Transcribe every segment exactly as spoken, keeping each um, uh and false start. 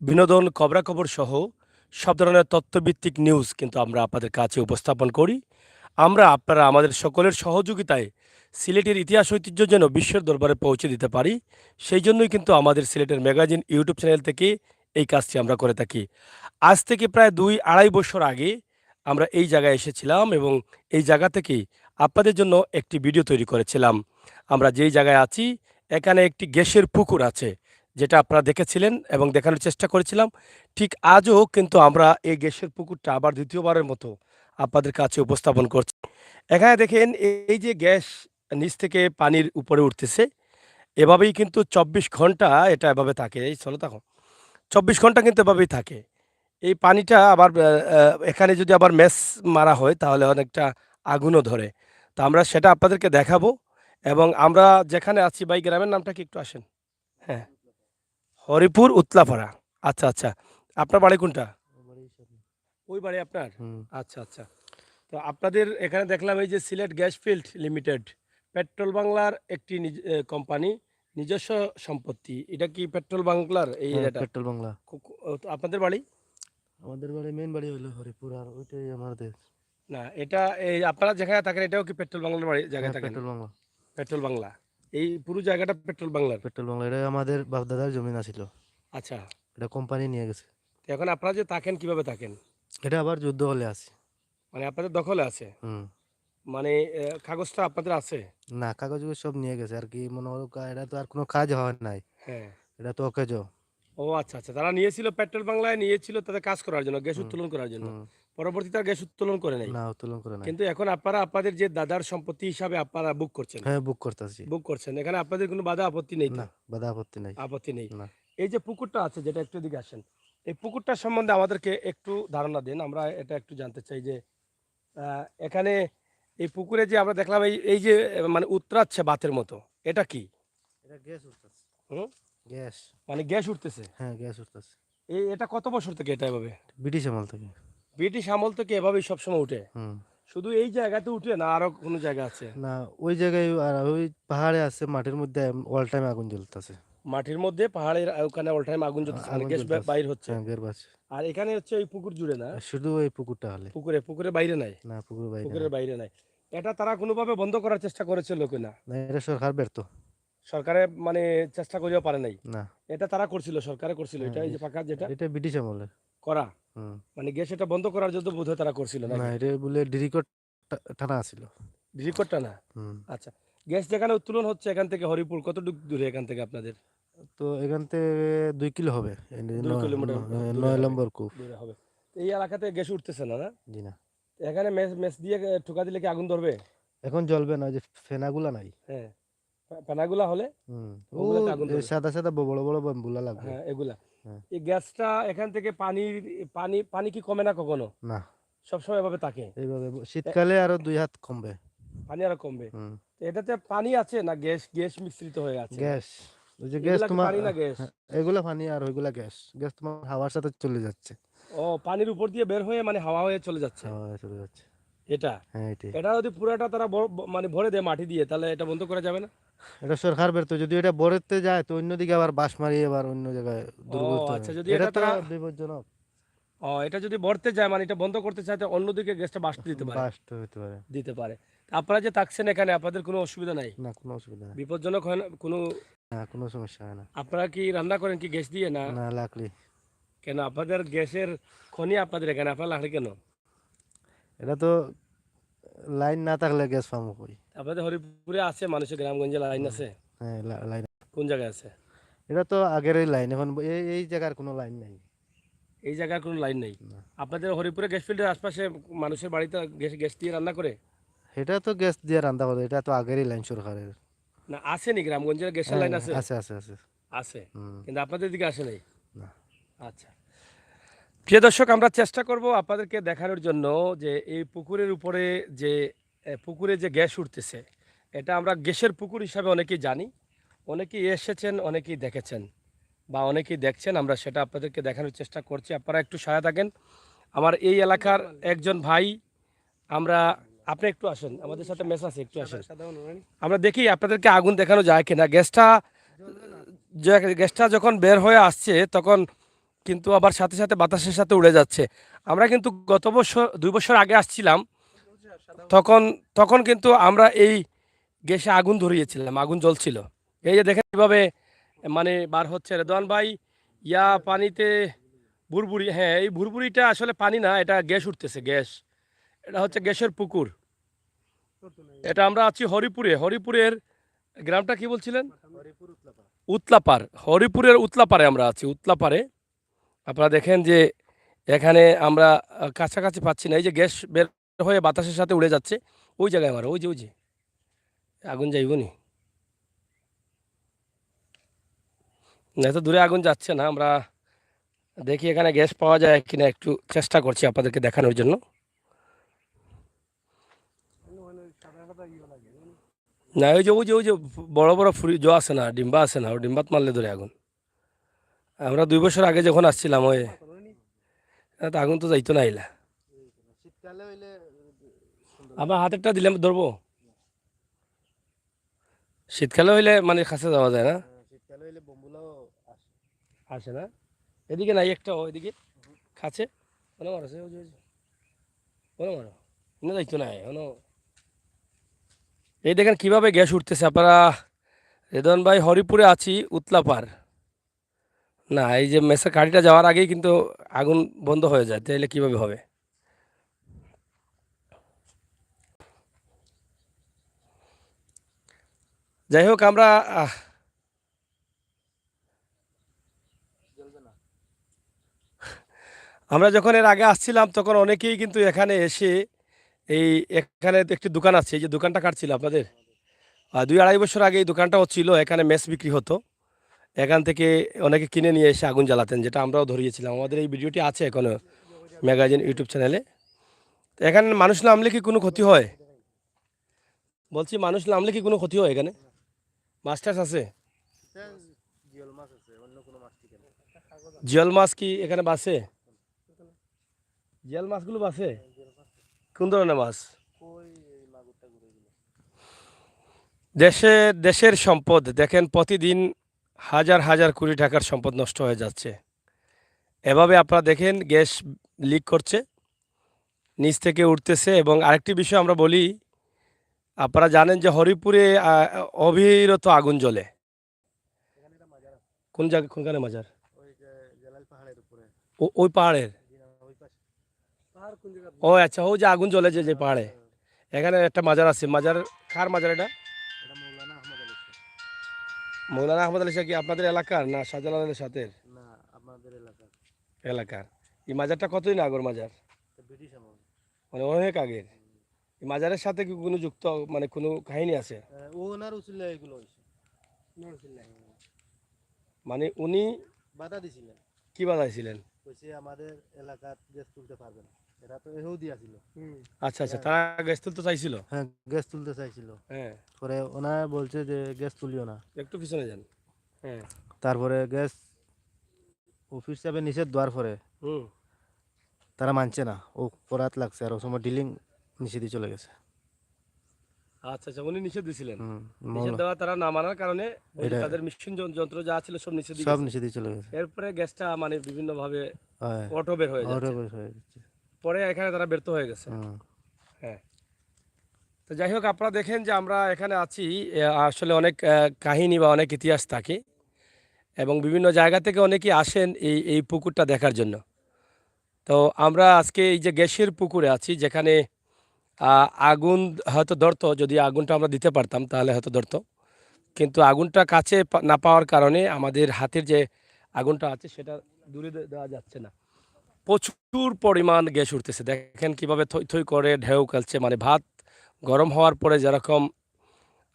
বিনোদন, খবরাখবর সহ সব ধরনের তথ্যভিত্তিক নিউজ কিন্তু আমরা আপনাদের কাছে উপস্থাপন করি। আমরা আপনারা আমাদের সকলের সহযোগিতায় সিলেটের ইতিহাস ঐতিহ্য যেন বিশ্বের দরবারে পৌঁছে দিতে পারি, সেই জন্যই কিন্তু আমাদের সিলেটের ম্যাগাজিন YouTube চ্যানেল থেকে এই কাজটি আমরা করে থাকি। আজ থেকে প্রায় দুই আড়াই বছর আগে আমরা এই জায়গায় এসেছিলাম এবং এই জায়গা থেকেই আপনাদের জন্য একটি ভিডিও তৈরি করেছিলাম। আমরা যেই জায়গায় আছি, এখানে একটি গ্যাসের পুকুর আছে, যেটা আপনারা দেখেছিলেন এবং দেখানোর চেষ্টা করেছিলাম। ঠিক আজও কিন্তু আমরা এই গ্যাসের পুকুরটা আবার দ্বিতীয়বারের মতো আপনাদের কাছে উপস্থাপন করছি। এখানে দেখেন, এই যে গ্যাস নিচ থেকে পানির উপরে উঠতেছে, এভাবেই কিন্তু চব্বিশ ঘন্টা এটা এভাবে থাকে। এই চলো তখন চব্বিশ ঘন্টা কিন্তু এভাবেই থাকে। এই পানিটা আবার আহ, আহ, এখানে যদি আবার ম্যাচ মারা হয়, তাহলে অনেকটা আগুনও ধরে। তো আমরা সেটা আপনাদেরকে দেখাবো। এবং আমরা যেখানে আছি, ভাই, গ্রামের নামটা কি, একটু আসেন। হ্যাঁ, হরিপুর উতলাপাড়া। আচ্ছা, আচ্ছা। আপনার বাড়ি কোনটা? ওই বাড়ি আপনার? আচ্ছা, আচ্ছা। তো আপনাদের এখানে দেখলাম এই যে Sylhet gas field limited, petrol বাংলার একটি নিজ- এ, কোম্পানি, নিজস্ব সম্পত্তি। এটা কি পেট্রোল বাংলার এই হ্যাঁ, এরিয়াটা? পেট্রোল বাংলা। কো- কো- ও, তো আপনাদের বাড়ি? আমাদের বাড়ি, মেইন বাড়ি হলো হরিপুর, আর ওইটাই আমাদের। না, এটা এই আপনারা যেখানে থাকেন, এটাও কি পেট্রোল বাংলার বাড়ি, জায়গায় হ্যাঁ, থাকেন? পেট্রোল বাংলা। পেট্রোল বাংলা। এই পুরো জায়গাটা পেট্রোল বাংলার? পেট্রোল বাংলা, এটা আমাদের বাপদাদার জমি আছিল। আচ্ছা। এটা কোম্পানি নিয়ে গেছে। তো এখন আপনারা যে থাকেন, কিভাবে থাকেন? এটা আবার যুদ্ধ হলে আছে। মানে আপনাদের দখলে আছে? হুম। মানে এ, কাগজটা আপনাদের আছে? না, কাগজগুলো সব নিয়ে গেছে আর কি। মনে করো কা- এটা তো আর কোনো কাজ হয় নাই। হ্যাঁ। এটা তো অকেজো। ও আচ্ছা, আচ্ছা। তারা নিয়েছিল, পেট্রোল বাংলায় নিয়েছিল তাদের কাজ করার জন্য, গ্যাস হুম। উত্তোলন করার জন্য। হুম। পরবর্তীতে আর গ্যাস উত্তোলন করে নাই। না, উত্তোলন করে নাই। কিন্তু এখন আপনারা আপনাদের যে দাদার সম্পত্তি হিসাবে আপনারা বুক করছেন? হ্যাঁ, বুক করতেছি। বুক করছেন, এখানে আপনাদের কোনো বাধা আপত্তি নেই তো? না, বাধা আপত্তি নাই। আপত্তি নেই। না। এই যে পুকুরটা আছে, যেটা একটু এদিকে আসেন, এই পুকুরটার সম্বন্ধে আমাদেরকে একটু ধারণা দিন, আমরা এটা একটু জানতে চাই যে আহ, এখানে এই পুকুরে যে আমরা দেখলাম, এই এই যে আহ, মানে উতরাচ্ছে ভাতের মতো, এটা কি? এটা গ্যাস উঠতেছে। হুম? গ্যাস। মানে গ্যাস উঠতেছে? হ্যাঁ, গ্যাস উঠতেছে। এই এটা কত বছর থেকে এটা এভাবে? ব্রিটিশ আমল থেকে। ব্রিটিশ আমল থেকে এভাবেই সবসময় উঠে? হুম। শুধু এই জায়গাতে উঠে না, আরো কোনো জায়গা আছে? না, ওই জায়গায় আর ওই পাহাড়ে আছে, মাটির মধ্যে অল টাইম আগুন জ্বলতেছে। মাটির মধ্যে পাহাড়ের ওখানে অল টাইম আগুন জ্বলতেছে, মানে আগুন গ্যাস বা- জ্বলতেছে। বাইর হচ্ছে। হ্যাঁ, গ্যাস বাস। আর এখানে হচ্ছে ওই পুকুর জুড়ে না? আর শুধু ওই পুকুরটা হলে। পুকুরে, পুকুরে বাইরে নাই? না, পুকুরে বাইরে পুকুরের নাই। বাইরে নাই। এটা তারা কোনোভাবে বন্ধ করার চেষ্টা করেছিল কিনা? না, এটা সরকার ব্যর্থ। সরকারে মানে চেষ্টা করেও পারে নাই? না। এটা তারা করছিল, সরকারে করছিল, হ্যাঁ, এটা এই যে এটা- পাকা যেটা এটা ব্রিটিশ আমলে। করা? হুম। মানে গ্যাস এটা বন্ধ করার জন্য বোধহয় তারা করছিল না, নাকি? এটা বলে ডিরিকট টা- টানা আছিল। ডিরিকট টানা? হুম। আচ্ছা, গ্যাস যেখানে উত্তোলন হচ্ছে এখান থেকে হরিপুর কতটুকু দূরে এখান থেকে আপনাদের? তো এখান থেকে দুই কিলো হবে, এই দুই নয়- কিলোমিটার নয়- দূরে নয় হবে। নম্বর কূপ। দূরে হবে। এই এলাকাতে গ্যাস উঠতেছে না, না? জি না। এখানে মেস মেস দিয়ে ঠুকা দিলে কি আগুন ধরবে? এখন জ্বলবে না, ওই যে ফেনাগুলা নাই? হ্যাঁ। ফে- ফেনাগুলা হলে? হুম। ওগুলাতে ও, আগুন এই ধরে। সাদা সাদা ব- বড় বড় বাম্বুলা লাগবে। হ্যাঁ, এগুলা। হ্যাঁ। এই গ্যাসটা এখান থেকে পানি, পানি, পানি কি কমে না কখনো? না। সবসময় এভাবে থাকে? এইভাবে ব- শীতকালে আরো দুই হাত কমবে। পানি আরো কমবে? হুম। তো এটাতে পানি আছে না গ্যাস, গ্যাস মিশ্রিত হয়ে আছে? গ্যাস। ওই যে গ্যাস এগুলা কি তোমার পানি না গ্যাস? হ্যাঁ, এগুলা পানি আর ওইগুলা গ্যাস। গ্যাস তোমার হাওয়ার সাথে চলে যাচ্ছে। ও, পানির উপর দিয়ে বের হয়ে মানে হাওয়া হয়ে চলে যাচ্ছে? হাওয়া হয়ে চলে যাচ্ছে। এটা? হ্যাঁ, এটাই। এটা যদি পুরাটা তারা ব- ব- মানে ভরে দেয় মাটি দিয়ে, তাহলে এটা বন্ধ করা যাবে না? এটা সরকার বের তো, যদি এটা ভরতে যায় তো অন্যদিকে আবার বাঁশ মারিয়ে আবার অন্য জায়গায় দূর ও, করতে হবে। আচ্ছা, যদি এটা এটা তো তারা বিপজ্জনক। ও, এটা যদি ভরতে যায়, মানে এটা বন্ধ করতে চায়, তো অন্যদিকে গ্যাসটা বাস্ট দিতে পারে? বাস্ট হতে পারে। দিতে পারে। তা আপনারা যে থাকছেন এখানে, আপনাদের কোনো অসুবিধা নাই? না, কোনো অসুবিধা নাই। বিপজ্জনক হয় না কোনো? না, কোনো সমস্যা হয় না। আপনারা কি রান্না করেন কি গ্যাস দিয়ে না? না, লাকড়ি। কেন আপনাদের গ্যাসের খনি আপনাদের এখানে, আপনারা লাকড়ি কেন? এটা তো লাইন না থাকলে গ্যাস পাবো কই? আপনাদের হরিপুরে আছে, মানুষের গ্রামগঞ্জে লাইন আছে? হ্যাঁ, লা- লাইন। কোন জায়গায় আছে? এটা তো আগেরই লাইন, এখন এই এই জায়গার কোনো লাইন নাই। এই জায়গার কোনো লাইন নেই? না। আপনাদের হরিপুরে গ্যাস ফিল্ডের আশপাশে মানুষের বাড়িতে গ্যাস, গ্যাস দিয়ে রান্না করে? এটা তো গ্যাস দিয়ে রান্না করে, এটা তো আগেরই লাইন সরকারের। না, আসেনি গ্রামগঞ্জের গ্যাসের লাইন হ্যাঁ, আছে? আছে, আছে, আছে। আছে। হুম। কিন্তু আপনাদের দিকে আসে নাই? না। আচ্ছা। প্রিয় দর্শক, আমরা চেষ্টা করব আপনাদেরকে দেখানোর জন্য যে এই পুকুরের উপরে যে, এ, পুকুরে যে গ্যাস উঠতেছে, এটা আমরা গ্যাসের পুকুর হিসাবে অনেকেই জানি। অনেকেই এসেছেন, অনেকেই দেখেছেন বা অনেকেই দেখছেন, আমরা সেটা আপনাদেরকে দেখানোর চেষ্টা করছি। আপনারা একটু সাথে থাকেন। আমার এই এলাকার একজন ভাই, আমরা, আপনি একটু আসেন, আমাদের সাথে মেস আছে, একটু আসেন। আমরা দেখি আপনাদেরকে আগুন দেখানো যায় কিনা। গ্যাসটা যে গ্যাসটা যখন বের হয়ে আসছে, তখন কিন্তু আবার সাথে সাথে বাতাসের সাথে উড়ে যাচ্ছে। আমরা কিন্তু গত বছর, দুই বছর আগে আসছিলাম, তখন, তখন কিন্তু আমরা এই গ্যাসে আগুন ধরিয়েছিলাম, আগুন জ্বলছিল। এই যে দেখেন কিভাবে মানে বার হচ্ছে। রেদওয়ান ভাই, ইয়া পানিতে ভুরভুরি, হ্যাঁ, এই ভুরভুরিটা আসলে পানি না, এটা গ্যাস উঠতেছে, গ্যাস। এটা হচ্ছে গ্যাসের পুকুর। এটা আমরা আছি হরিপুরে। হরিপুরের গ্রামটা কি বলছিলেন? উতলাপাড়। হরিপুরের উতলাপাড়ে আমরা আছি, উতলাপাড়ে। আপনারা দেখেন যে এখানে আমরা, আহ, কাছাকাছি পাচ্ছি না। এই যে গ্যাস বের হয়ে বাতাসের সাথে উড়ে যাচ্ছে, ওই জায়গায় মারো, ওই যে, ওই যে আগুন যাইব নি। এত দূরে আগুন যাচ্ছে না। আমরা দেখি এখানে গ্যাস পাওয়া যায় কিনা, একটু চেষ্টা করছি আপনাদেরকে দেখানোর জন্য। না, ওই যে, ওই যে, ওই যে বড় বড় ফুরি জ আছে না, ডিম্বা আছে না, ওই ডিম্বাত মারলে ধরে আগুন। আমরা দুই বছর আগে যখন আসছিলাম, ওই, এ, তো আগুন তো যাইতো না ইলা। শীতকালে হইলে সুন্দর। আবার হাতেরটা দিলাম, ধরবো। শীতকালে হইলে মানে কাছে যাওয়া যায় না। হ্যাঁ, শীতকালে হইলে বোমগুলাও আসে। আসে না? এদিকে নাই একটা, ওইদিকে কাছে। ওনে মারছে, ওই যে, ওই যে। ওনে মারো। না যাইতো না, ওনে। এই দেখেন কিভাবে গ্যাস উঠতেছে। আপনারা, রেদন ভাই, হরিপুরে আছি, উতলাপার। না, এই যে মেসের গাড়িটা যাওয়ার আগেই কিন্তু আগুন বন্ধ হয়ে যায়, তাহলে কিভাবে হবে? যাই হোক, আমরা, আহ, আমরা যখন এর আগে আসছিলাম, তখন অনেকেই কিন্তু এখানে এসে, এই এখানে তো একটি দোকান আছে, এই যে দোকানটা কাটছিল আপনাদের, আহ, দুই আড়াই বছর আগে এই দোকানটাও ছিল, এখানে মেস বিক্রি হতো। এখান থেকে অনেকে কিনে নিয়ে এসে আগুন জ্বালাতেন, যেটা আমরাও ধরিয়েছিলাম। আমাদের এই ভিডিওটি আছে এখনো ম্যাগাজিন YouTube চ্যানেলে। তো এখানে মানুষ নামলে কি কোনো ক্ষতি হয়? বলছি, মানুষ নামলে কি কোনো ক্ষতি হয় এখানে? মাছ টাছ আছে? এটা জিওল মাছ আছে, অন্য কোনো মাছ ঠিক নেই। জিওল মাছ কি এখানে বাঁচে? জিওল মাছগুলো বাঁচে? কোন ধরনের মাছ? কই, এই মাগুর টাগুর এগুলো। দেশে, দেশের সম্পদ দেখেন, প্রতিদিন হাজার হাজার কোটি টাকার সম্পদ নষ্ট হয়ে যাচ্ছে। এভাবে আপনারা দেখেন, গ্যাস লিক করছে, নিচ থেকে উঠতেছে। এবং আরেকটি বিষয় আমরা বলি, আপনারা জানেন যে হরিপুরে, আহ, অবিরত আগুন জ্বলে। কোন জায়গা, কোনখানে মাজার? ওই যে জালাল পাহাড়ের উপরে। ও-, ওই পাহাড়ের? জি না, ওই পাশে। পাহাড় কোন জায়গা? ও আচ্ছা, ওই যে আগুন জ্বলে যে, যে পাহাড়ে। হ্যাঁ। এখানে একটা মাজার আছে। মাজার, কার মাজার এটা? এটা মৌলানা আহমদ আলী শাহ। মৌলানা আহমদ আলী শাহ কি আপনাদের এলাকার না শাহজালালের সাথে? না, আপনাদের এলাকার। এলাকার। এই মাজারটা কতদিন আগর মাজার? এটা ব্রিটিশ আমল। মানে অনেক আগের। এই মাজারের সাথে কি কোনো যুক্ত, মানে কোনো কাহিনী আছে? হ্যাঁ, ও ওনার উসিলায় এগুলো হয়েছে। ওনার উসিলায়। মানে উনি বাধা দিছিলেন। কি বাধা দিছিলেন? কইছে, "আমাদের এলাকাত গ্যাস তুলতে পারবে না।" এরা তো এহুদি আছিল। হুম। আচ্ছা, আচ্ছা, হ্যাঁ। তারা গ্যাস তুলতে চাইছিল? হ্যাঁ, গ্যাস তুলতে চাইছিল। হ্যাঁ। পরে ওনারা বলছে যে, "গ্যাস তুলিও না।" একটু পিছনে যান। হ্যাঁ। তারপরে গ্যাস অফিস সাহেবের নিষেধ দেওয়ার পরে হুম। তারা মানছে না, ও করাত লাগছে, আর ও সময় ডিলিং নিষেধই চলে গেছে। আচ্ছা, আচ্ছা, উনি নিষেধ দিছিলেন। হুম, নিষেধ মৌল- দেওয়া, তারা না মানার কারণে ওই যে এটা তাদের মেশিন যন-, যন্ত্র যা ছিল সব নিষেধই সব গেছে। নিষেধই চলে গেছে। এরপরে গ্যাসটা মানে বিভিন্নভাবে হ্যাঁ। অটো বের হয়ে অটো যাচ্ছে। বের হয়ে যাচ্ছে। পরে এখানে তারা ব্যর্থ হয়ে গেছে। হুম। হ্যাঁ। তো যাই হোক, আপনারা দেখেন যে আমরা এখানে আছি, এ, আসলে অনেক, আহ, কাহিনী বা অনেক ইতিহাস থাকে এবং বিভিন্ন জায়গা থেকে অনেকেই আসেন এই, এই পুকুরটা দেখার জন্য। তো আমরা আজকে এই যে গ্যাসের পুকুরে আছি, যেখানে, আহ, আগুন হয়তো ধরতো, যদি আগুনটা আমরা দিতে পারতাম তাহলে হয়তো ধরতো, কিন্তু আগুনটা কাছে পা-, না পাওয়ার কারণে আমাদের হাতের যে আগুনটা আছে সেটা দূরে দে-, দেওয়া যাচ্ছে না। প্রচুর পরিমাণ গ্যাস উঠতেছে। দেখেন কিভাবে থই থই করে ঢেউ খেলছে, মানে ভাত গরম হওয়ার পরে যেরকম,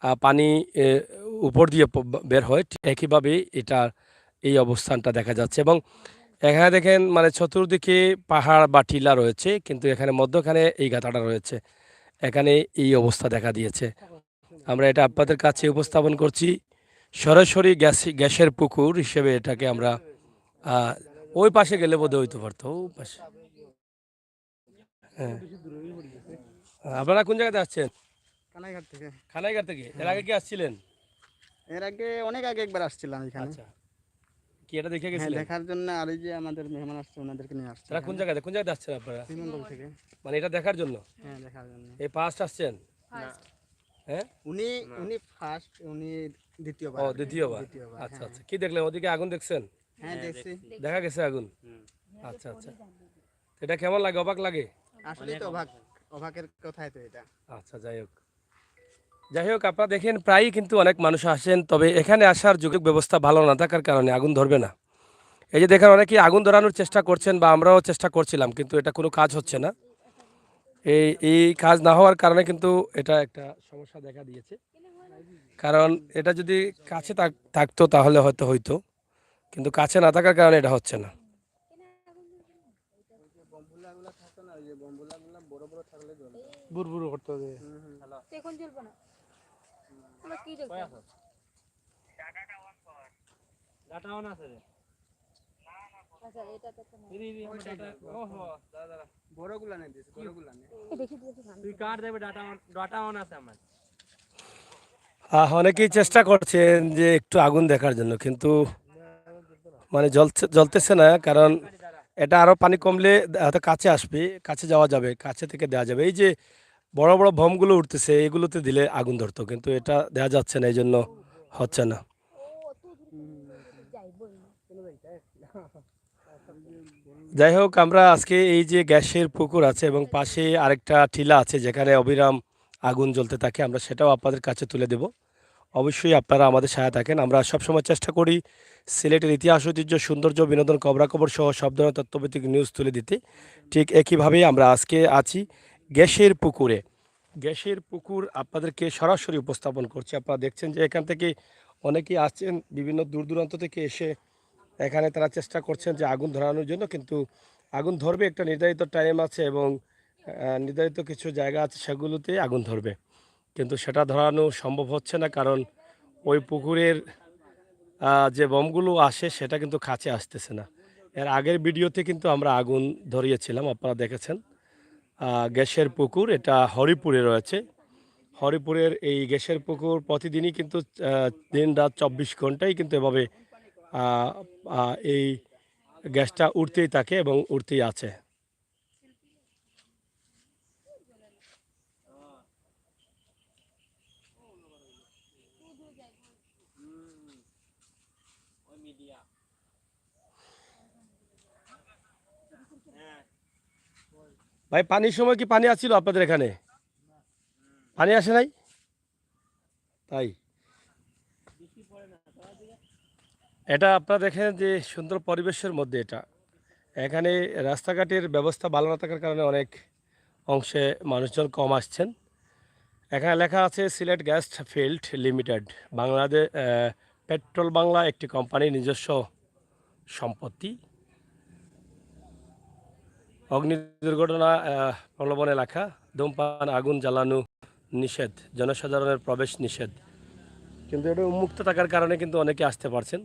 আহ, পানি, এ, উপর দিয়ে প-, ব-, বের হয়, ঠিক একইভাবেই এটা, এই অবস্থানটা দেখা যাচ্ছে। এবং এখানে দেখেন, মানে চতুর্দিকে পাহাড় বা টিলা রয়েছে, কিন্তু এখানে মধ্যখানে এই গাথাটা রয়েছে, এখানে এই অবস্থা দেখা দিয়েছে। আমরা এটা আপনাদের কাছে উপস্থাপন করছি, সরাসরি গ্যাস, গ্যাসের পুকুর হিসেবে এটাকে আমরা, আহ, ওই পাশে গেলে বোধহয় হইতে পারতো, ওই পাশে। হ্যাঁ। আপনারা কোন জায়গাতে আসছেন? কানাইঘাট থেকে। কানাইঘাট থেকে? এর আগে কি আসছিলেন? এর আগে, অনেক আগে একবার আসছিলাম এখানে। আচ্ছা, কি এটা দেখে হ্যাঁ, গেছিলেন? দেখার জন্য। আর এই যে আমাদের মেহমান আসছে, ওনাদেরকে নিয়ে আসছে তারা কোন এখানে। জায়গায়, কোন জায়গায় আসছেন আপনারা? শ্রীমঙ্গল থেকে। মানে এটা দেখার জন্য? হ্যাঁ, দেখার জন্য। এই ফার্স্ট আসছেন? ফার্স্ট। হ্যাঁ, উনি না। উনি ফার্স্ট, উনি দ্বিতীয়বার। ও, দ্বিতীয়বার। দ্বিতীয়বার, আচ্ছা, হ্যাঁ। আচ্ছা। কি দেখলেন ওদিকে আগুন দেখছেন? হ্যাঁ, হ্যাঁ, দেখছি। দেখছি। দেখা গেছে আগুন? হুম। আচ্ছা, আচ্ছা। এটা কেমন লাগে? অবাক লাগে? আসলে তো অবাক, অবাকের কথাই তো এটা। আচ্ছা, যাই হোক, যাই হোক, আপনারা দেখেন প্রায়ই কিন্তু অনেক মানুষ আসেন, তবে এখানে আসার যোগাযোগ ব্যবস্থা ভালো না থাকার কারণে আগুন ধরবে না। এই যে দেখেন, অনেকেই আগুন ধরানোর চেষ্টা করছেন বা আমরাও চেষ্টা করছিলাম, কিন্তু এটা কোনো কাজ হচ্ছে না। এই এই কাজ না হওয়ার কারণে কিন্তু এটা একটা সমস্যা দেখা দিয়েছে। কারণ এটা যদি কাছে থাক- থাকতো তাহলে হয়তো হইতো, কিন্তু কাছে না থাকার কারণে এটা হচ্ছে না। বম্বুলাগুলো থাকে না, ওই যে বম্বুলাগুলো বড় বড় থাকলে জ্বলে। বুড়বুড় করতে হবে। তো এখন জ্বলবো না। আমরা কি দেখবো? ডাটা অন আছে রে। আচ্ছা, এটা তো একটা এই রে, এই রে, আমার ডাটা। ওহো, দাদা, দাদা। বড়গুলা নেই দিস, বড়গুলা নেই। এই দেখি দিয়েছি আমি। তুই কার দেবে ডাটা অন, ডাটা অন আছে আমার। আহ, অনেকেই চেষ্টা করছেন যে একটু আগুন দেখার জন্য, কিন্তু মানে জ্বলছে, জ্বলতেছে না, কারণ এটা আরো পানি কমলে হয়তো কাছে আসবে, কাছে যাওয়া যাবে, কাছে থেকে দেওয়া যাবে। এই যে বড় বড় বোমগুলো উঠতেছে, এগুলোতে দিলে আগুন ধরতো, কিন্তু এটা দেওয়া যাচ্ছে না, এই জন্য হচ্ছে না। যাই হোক, আমরা আজকে এই যে গ্যাসের পুকুর আছে এবং পাশে আরেকটা টিলা আছে যেখানে অবিরাম আগুন জ্বলতে থাকে, আমরা সেটাও আপনাদের কাছে তুলে দেব। অবশ্যই আপনারা আমাদের সাথে থাকেন। আমরা সবসময় চেষ্টা করি সিলেটের ইতিহাস, ঐতিহ্য, সৌন্দর্য, বিনোদন, খবরাখবর সহ সব ধরনের তথ্যভিত্তিক নিউজ তুলে দিতে। ঠিক একইভাবেই আমরা আজকে আছি গ্যাসের পুকুরে। গ্যাসের পুকুর আপনাদেরকে সরাসরি উপস্থাপন করছি। আপনারা দেখছেন যে এখান থেকে অনেকেই আসছেন, বিভিন্ন দূর দূরান্ত থেকে এসে এখানে তারা চেষ্টা করছেন যে আগুন ধরানোর জন্য, কিন্তু আগুন ধরবে, একটা নির্ধারিত টাইম আছে এবং আহ, নির্ধারিত কিছু জায়গা আছে, সেগুলোতে আগুন ধরবে, কিন্তু সেটা ধরানো সম্ভব হচ্ছে না, কারণ ওই পুকুরের আহ, যে বোমগুলো আসে সেটা কিন্তু কাছে আসতেছে না। এর আগের ভিডিওতে কিন্তু আমরা আগুন ধরিয়েছিলাম, আপনারা দেখেছেন। আহ, গ্যাসের পুকুর, এটা হরিপুরে রয়েছে। হরিপুরের এই গ্যাসের পুকুর প্রতিদিনই কিন্তু আহ, দিন রাত চব্বিশ ঘন্টাই কিন্তু এভাবে আহ, আহ, এই গ্যাসটা উঠতেই থাকে এবং উঠতেই আছে। ভাই, পানির সময় কি পানি আসছিল আপনাদের এখানে? পানি আসে নাই? তাই এটা আপনারা দেখেন যে সুন্দর পরিবেশের মধ্যে এটা, এখানে রাস্তাঘাটের ব্যবস্থা ভালো না থাকার কারণে অনেক অংশে মানুষজন কম আসছেন। এখানে লেখা আছে Sylhet gas field limited, Bangladesh, আহ, পেট্রোল বাংলা একটি কোম্পানির নিজস্ব সম্পত্তি। অগ্নি দুর্ঘটনা আহ, প্রলোভন এলাকা, ধূমপান, আগুন জ্বালানো নিষেধ, জনসাধারণের প্রবেশ নিষেধ। কিন্তু এটা উন্মুক্ত থাকার কারণে কিন্তু অনেকে আসতে পারছেন।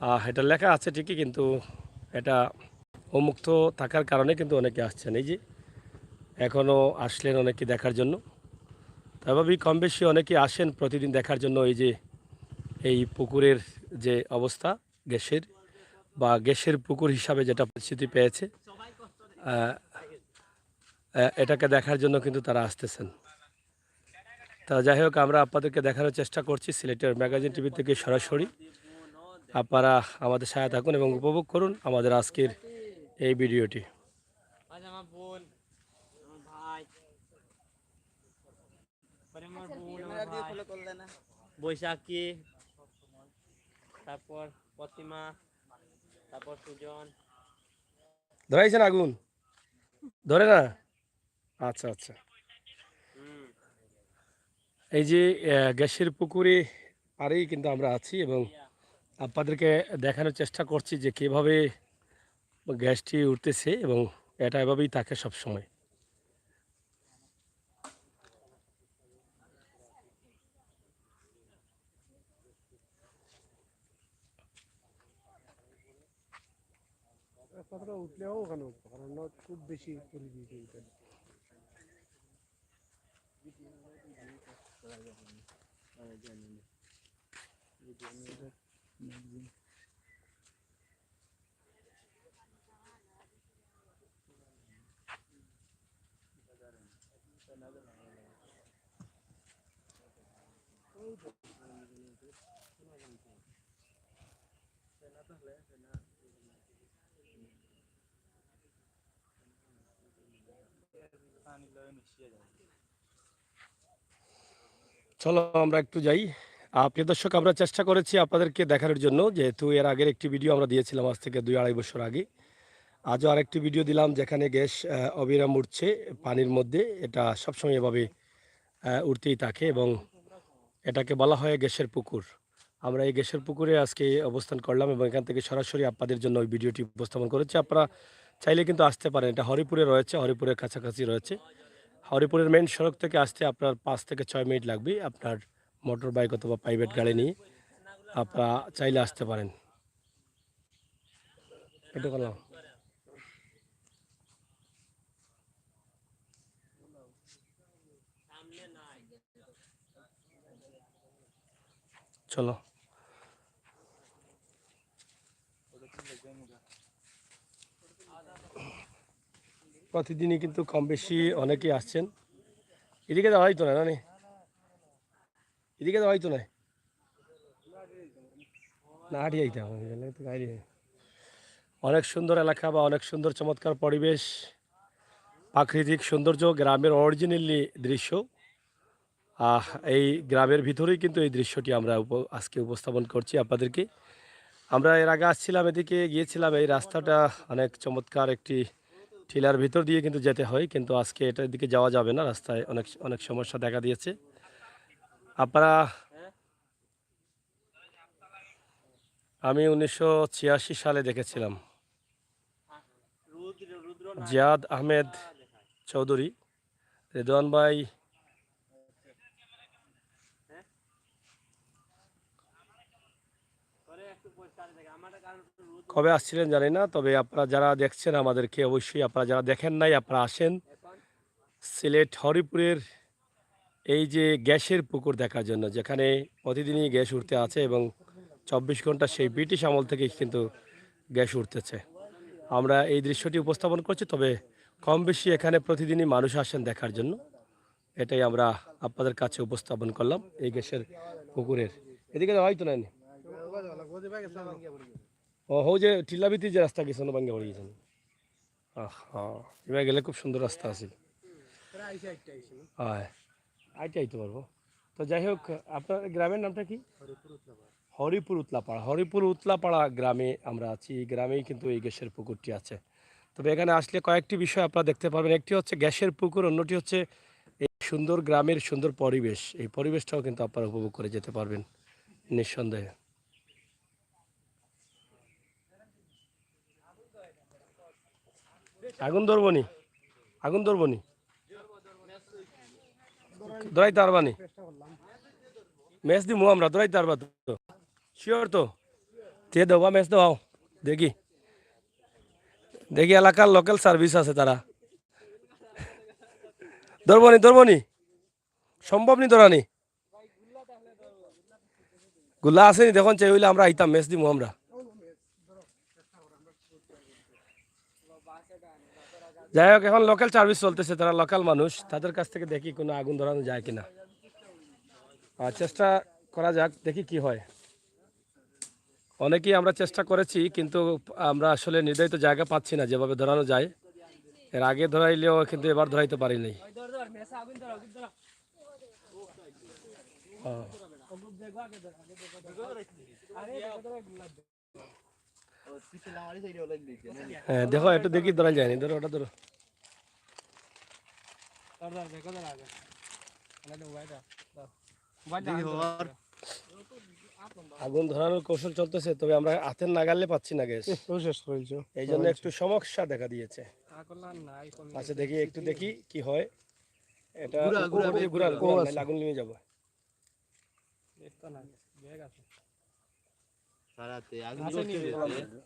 আহ, এটা লেখা আছে ঠিকই, কিন্তু এটা উন্মুক্ত থাকার কারণে কিন্তু অনেকে আসছেন। এই যে এখনও আসলেন অনেকে দেখার জন্য। তো এভাবেই কম বেশি অনেকে আসেন প্রতিদিন দেখার জন্য এই যে এই পুকুরের যে অবস্থা, গ্যাসের বা গ্যাসের পুকুর হিসাবে যেটা পরিচিতি পেয়েছে, আহ, আহ, এটাকে দেখার জন্য কিন্তু তারা আসতেছেন। তা যাই হোক, আমরা আপনাদেরকে দেখানোর চেষ্টা করছি সিলেটের ম্যাগাজিন টিভি থেকে সরাসরি। আপনারা আমাদের সাথে থাকুন এবং উপভোগ করুন আমাদের আজকের এই ভিডিওটি। আজ আমার বোন, আমার ভাই, পরে আমার বোন, আমার ভাই, বৈশাখী, তারপর প্রতিমা, তারপর সুজন। ধরাইছেন আগুন? ধরে না? আচ্ছা, আচ্ছা। হুম। এই যে আহ, গ্যাসের পুকুরে পাড়েই কিন্তু আমরা আছি এবং আপনাদেরকে দেখানোর চেষ্টা করছি যে কীভাবে গ্যাসটি উঠতেছে এবং এটা এভাবেই থাকে সব সময়। কতটা উঠলেও ওখানে উঠবো, কারণ নদ খুব বেশি পরিধি কিন্তু। চলো, আমরা একটু যাই। আহ, প্রিয় দর্শক, আমরা চেষ্টা করেছি আপনাদেরকে দেখানোর জন্য, যেহেতু এর আগের একটি ভিডিও আমরা দিয়েছিলাম আজ থেকে দুই আড়াই বছর আগে। আজও আরেকটি ভিডিও দিলাম, যেখানে গ্যাস, আহ, অবিরাম উঠছে পানির মধ্যে। এটা সবসময় এভাবে, আহ, উঠতেই থাকে এবং এটাকে বলা হয় গ্যাসের পুকুর। আমরা এই গ্যাসের পুকুরে আজকে অবস্থান করলাম এবং এখান থেকে সরাসরি আপনাদের জন্য ওই ভিডিওটি উপস্থাপন করেছি। আপনারা চাইলে কিন্তু আসতে পারেন। এটা হরিপুরে রয়েছে, হরিপুরের কাছাকাছি রয়েছে। হরিপুরের মেইন সড়ক থেকে আসতে আপনার পাঁচ থেকে ছয় মিনিট লাগবে, আপনার মোটর বাইক অথবা প্রাইভেট গাড়ি নিয়ে আপনারা চাইলে আসতে পারেন। এটা করলাম। চলো। প্রতিদিনই কিন্তু কম বেশি অনেকেই আসছেন। এদিকে যাওয়া হইতো না, না নি? এদিকে যাওয়া হইতো না। না, হাঁটিয়া যাইতাম, আমি গেলে তো গাড়ি। অনেক সুন্দর এলাকা বা অনেক সুন্দর চমৎকার পরিবেশ, প্রাকৃতিক সৌন্দর্য, গ্রামের অরিজিনালি দৃশ্য। আহ, এই গ্রামের ভিতরেই কিন্তু এই দৃশ্যটি আমরা উপ-, আজকে উপস্থাপন করছি আপনাদেরকে। আমরা এর আগে আসছিলাম, এদিকে গিয়েছিলাম, এই রাস্তাটা অনেক চমৎকার একটি টিলার ভিতর দিয়ে কিন্তু যেতে হয়, কিন্তু আজকে এটার দিকে যাওয়া যাবে না, রাস্তায় অনেক, অনেক সমস্যা দেখা দিয়েছে। আপনারা, আমি উনিশশো ছিয়াশি সালে দেখেছিলাম জিয়াদ আহমেদ চৌধুরী, রেদওয়ান ভাই কবে আসছিলেন জানি না, তবে আপনারা যারা দেখছেন আমাদেরকে, অবশ্যই আপনারা যারা দেখেন নাই, আপনারা আসেন সিলেট হরিপুরের এই যে গ্যাসের পুকুর দেখার জন্য, যেখানে প্রতিদিনই গ্যাস উঠতে আছে এবং চব্বিশ ঘন্টা সেই ব্রিটিশ আমল থেকেই কিন্তু গ্যাস উঠতেছে। আমরা এই দৃশ্যটি উপস্থাপন করছি, তবে কম বেশি এখানে প্রতিদিনই মানুষ আসেন দেখার জন্য। এটাই আমরা আপনাদের কাছে উপস্থাপন করলাম এই গ্যাসের পুকুরের। এদিকে যাওয়া হইতো না নি? ও, হো যে টিল্লাবিতি যে রাস্তা গেছে, ভাঙ্গা পড়ে গেছে। আহা, এবার গেলে খুব সুন্দর রাস্তা আছে। হয়, আইতে আইতে পারবো। তো যাই হোক, আপনার গ্রামের নামটা কি? হরিপুর উতলাপাড়া। হরিপুর উতলাপাড়া গ্রামে আমরা আছি। এই গ্রামেই কিন্তু এই গ্যাসের পুকুরটি আছে। তবে এখানে আসলে কয়েকটি বিষয় আপনারা দেখতে পারবেন। একটি হচ্ছে গ্যাসের পুকুর, অন্যটি হচ্ছে এই সুন্দর গ্রামের সুন্দর পরিবেশ। এই পরিবেশটাও কিন্তু আপনারা উপভোগ করে যেতে পারবেন নিঃসন্দেহে। আগুন ধরবো নি, আগুন ধরবো নি, ধরাইতে পারবা নি? ম্যাচ দিমু আমরা, ধরাইতে পারবা তো? শিওর তো? তে দেওয়া, ম্যাচ দেওয়াও, দেখি, দেখি এলাকার লোকাল সার্ভিস আছে তারা। ধরবো নি, ধরবো নি, সম্ভব নি ধরানি? গুল্লা আছে নি? দেখুন, চাই হইলে আমরা আইতাম, ম্যাচ দিমু আমরা। যাই হোক, এখন লোকাল সার্ভিস চলতেছে, তারা লোকাল মানুষ, তাদের কাছ থেকে দেখি কোনো আগুন ধরানো যায় কিনা। আর চেষ্টা করা যাক, দেখি কি হয়। অনেকেই আমরা চেষ্টা করেছি, কিন্তু আমরা আসলে নির্ধারিত জায়গা পাচ্ছি না যেভাবে ধরানো যায়। এর আগে ধরাইলেও কিন্তু এবার ধরাইতে পারিনি। হ্যাঁ। হ্যাঁ, দেখো, একটু দেখি, ধরা যায়নি, ধরো, ওটা ধরো। আগুন ধরানোর কৌশল চলতেছে, তবে আমরা হাতের নাগালে পাচ্ছি না গ্যাস। এ, ও শেষ করে দিছো। এই জন্য একটু সমস্যা দেখা দিয়েছে। আচ্ছা, দেখি, একটু দেখি কি হয়। এটা ঘুরা, উপর ঘুরা, দিয়ে ঘুরান, ও ঘুরান, আচ্ছা। নাহলে আগুন নিভে যাবো। সারাতে আগুন আছে জ্বলছে নি? ভেতরে।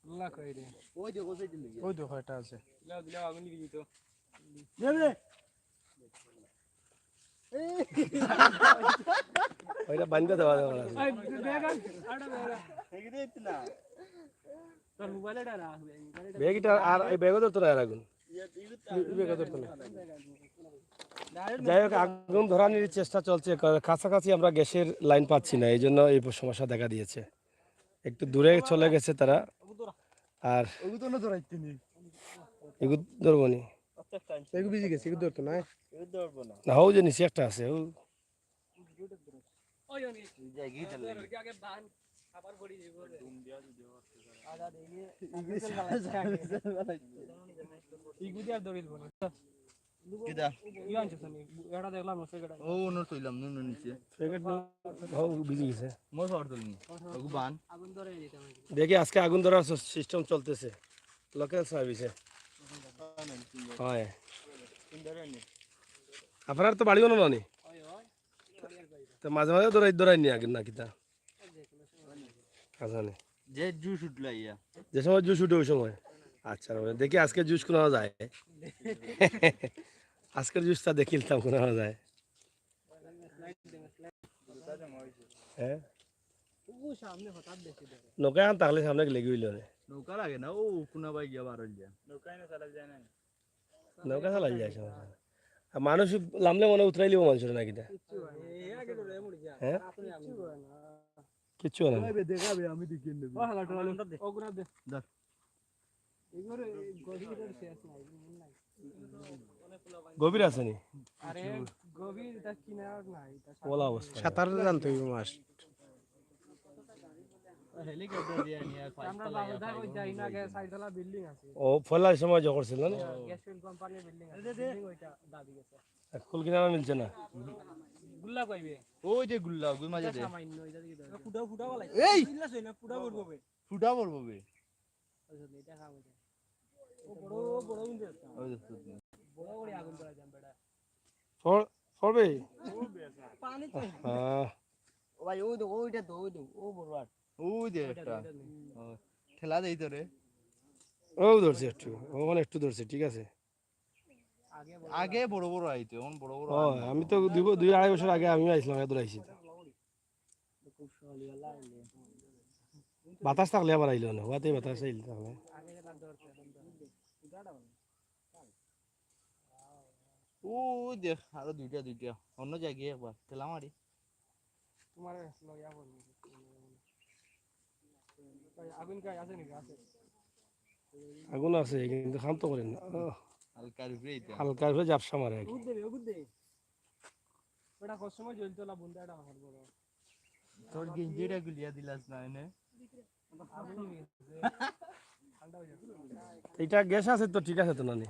আল্লাহ কই রে? ওই দেখো, ওই দিকে। ওই দেখো, এটা আছে। দিলাও, দিলাও, আগুন নিভে দিত। ওইটা বান্ধা দেওয়া যাবে না। ব্যাগ আর এই ব্যাগও ধরতো না, আর আগুন ব্যাগও ধরতো না। যাই হোক, আগুন ধরানির চেষ্টা চলছে, কা-, কাছাকাছি আমরা গ্যাসের লাইন পাচ্ছি না, এই জন্য এই সমস্যা দেখা দিয়েছে। একটু দূরে চলে গেছে তারা। আর এগু ধরবো নি। এগু ভিজি গেছে, এগু ধরতো না। না, হউ যে নিচে একটা আছে, ও। কিতা? ও, ওনর তৈলাম, নুন নিচে। প্যাকেট নো-, হউ, ভিজি গেছে। মোর খাবার তুলনি। ওগু বান। দেখি, আজকে আগুন ধরার সিস-, সিস্টেম চলতেছে লোকাল সার্ভিসে। হয়। আপনার তো বাড়িও না নি? তো মাঝে মাঝে ধরাই, ধরাই নি আগে না কিতা? আচ্ছা নি। যে জুস উঠলো ইয়া। যে সময় জুস উঠে ওই সময়। আচ্ছা, দেখি আজকে জুস কোনা যায়। আজকের জুসটা দেখিলতাম কোনা যায়। হ্যাঁ? নৌকা আন তাহলে সামনে গেলে গিয়ে হইল রে। নৌকা লাগে না, ও কোনা বাই গিয়া বার হইল যায়। নৌকা চালা যায় সমস্যা নাই। আর মানুষ লামলে মনে উতরাইলিব মানুষের নাকি তা? হ্যাঁ? কিচ্ছু হয় না। দেখাবে, আমি দেখে নেব। গভীর আছে নি? আরে, গভীর, এটা কিনার নাই, এটা ওলা অবস্থা। সাঁতার জানতে হইব মাস্ট। হেলিকপ্টার দিয়ে নিয়ে আর আমরা বাবুদা ওই যাই না, আগে চারতলা বিল্ডিং আছে। ও, ফলার সময় যে করছিল না? গ্যাস ফিল্ড কোম্পানির বিল্ডিং আছে, বিল্ডিং ওইটা দাবি গেছে। আর কুল কিনারা মিলছে না? গুল্লা কইবে। ওই যে গুল্লা, ওই মাঝে দে। সামান্য, এটা দিকে দাও। ফুটা, ফুটা বলাই। এই! ফুটা পড়বো বে। ফুটা পড়বো বে। ওই জন্য এটা খাওয়া যায়। ও বড়, বড় কিন্তু একটা। ওই যে ফুট। বড় করে আগুন করা যায়, বেটা। পড়-, পড়বে? পানি তো। হ্যাঁ। ও ভাই, ওই দেখো, ওইটা তো, ওই দেখো, ও বড় আর। ওই যে ওইটা একটা। ওইটা নেই। ও, ঠেলা দেই তো রে। ও ধরছে একটু, ওখানে একটু ধরছে, ঠিক আছে। আগে বড় বড় আইতো, এখন বড় বড় ও, আর না। আমি তো দুই ব-, দুই আড়াই বছর আগে আমিও আইছিলাম, এত আইছি তো। বাতাস থাকলে আবার আইলো না, হওয়াতে বাতাস আইলে থাকলে। ও দেখ, আরো দুইটা, দুইটা। অন্য জায়গায় একবার ঠেলা মারি। তোমার লইয়া বলবো। ভাই, আগুন কাই আছে নাকি? আছে। আগুন আছে, কিন্তু শান্ত করেন না। ও, হালকার উপরে এটা। হালকার উপরে ঝাপসা মারে আর কি। উঠ দেবে, উঠ দে। বেটা, কত সময় জ্বলতো না, বন্ধু, এটা আমার বড়। তোর গেঞ্জিটা গুলিয়া দিলাস না এনে? আগুন নিয়ে গেছে। ঠান্ডা হয়ে যাবে। এটা গ্যাস আছে তো, ঠিক আছে তো, নানি?